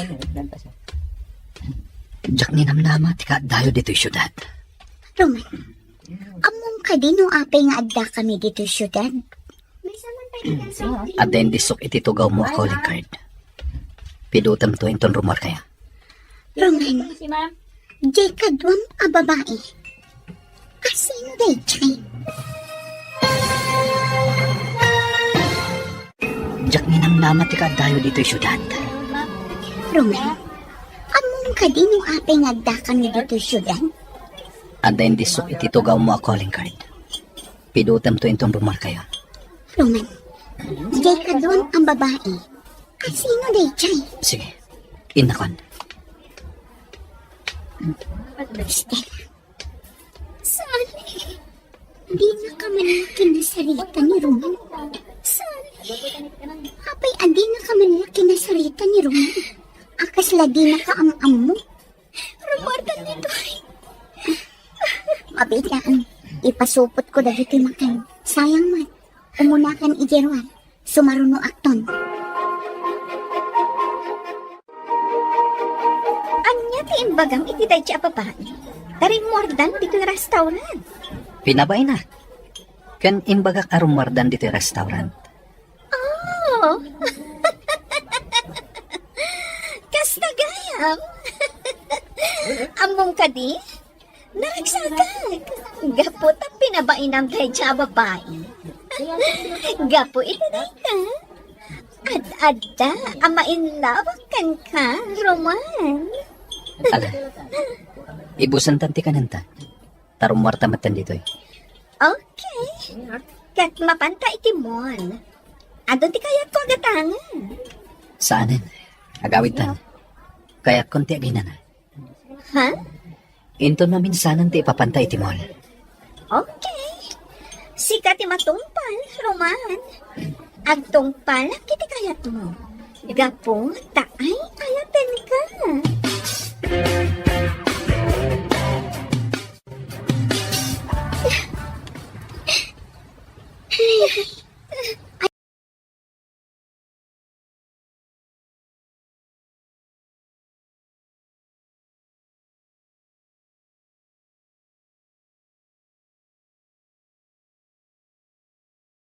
Diak ninamnama ti kaaddayo ditoy siudad. Roman, ammom kadi no apay nga addakami ditoy siudad? Adda indisok iti tugawmo a calling card. Pidutemto inton rummuarkayo. Roman, diay kaduam a babai. Asino daydiay? Diak ninamnama ti kaaddayo ditoy siudad. Roman, ammom kadi no apay nga addakami ditoy siudad? Adda indisso iti tugawmo a calling card. Pidutemto inton rummuarkayon. Roman, diay kaduam a babai. Asino daydiay? Sige, innakon. Stella. Sally, adinaka man la kinasarita ni Roman. Sally, apay adinaka man la kinasarita ni Roman? A kasla dinaka am-ammo. Rummuardan ditoy. Mabiit nga, ipasupotko dagiti makan. Sayang man. Umunakan idiay ruar. Sumarunoakton. Ania ti imbagam iti daydiay a babai? Ta rimmuardan ditoy restaurant. Pinabaina. Ken imbagak a rummuardan ditoy restaurant. Oh. Kasta gayam. Ammom kadi? Naragsakak. Gapu ta pinabainam daydiay a babai. Gapu iti dayta, ad-adda a mainlawak kenka, Roman. Ala, ibusantan ti kanenta. Ta rummuarta metten ditoy. Okay. Ket mapanta iti mall. Adu ti kayatko a gatangen. Saanen. Agawidtan. Kayatkon ti aginana. Ha? Inton maminsanan ti ipapanta iti mall. Okay. Sika ti matungpal, Roman. Agtungpalak iti kayatmo. Gapu ta ay-ayatenka. Ay,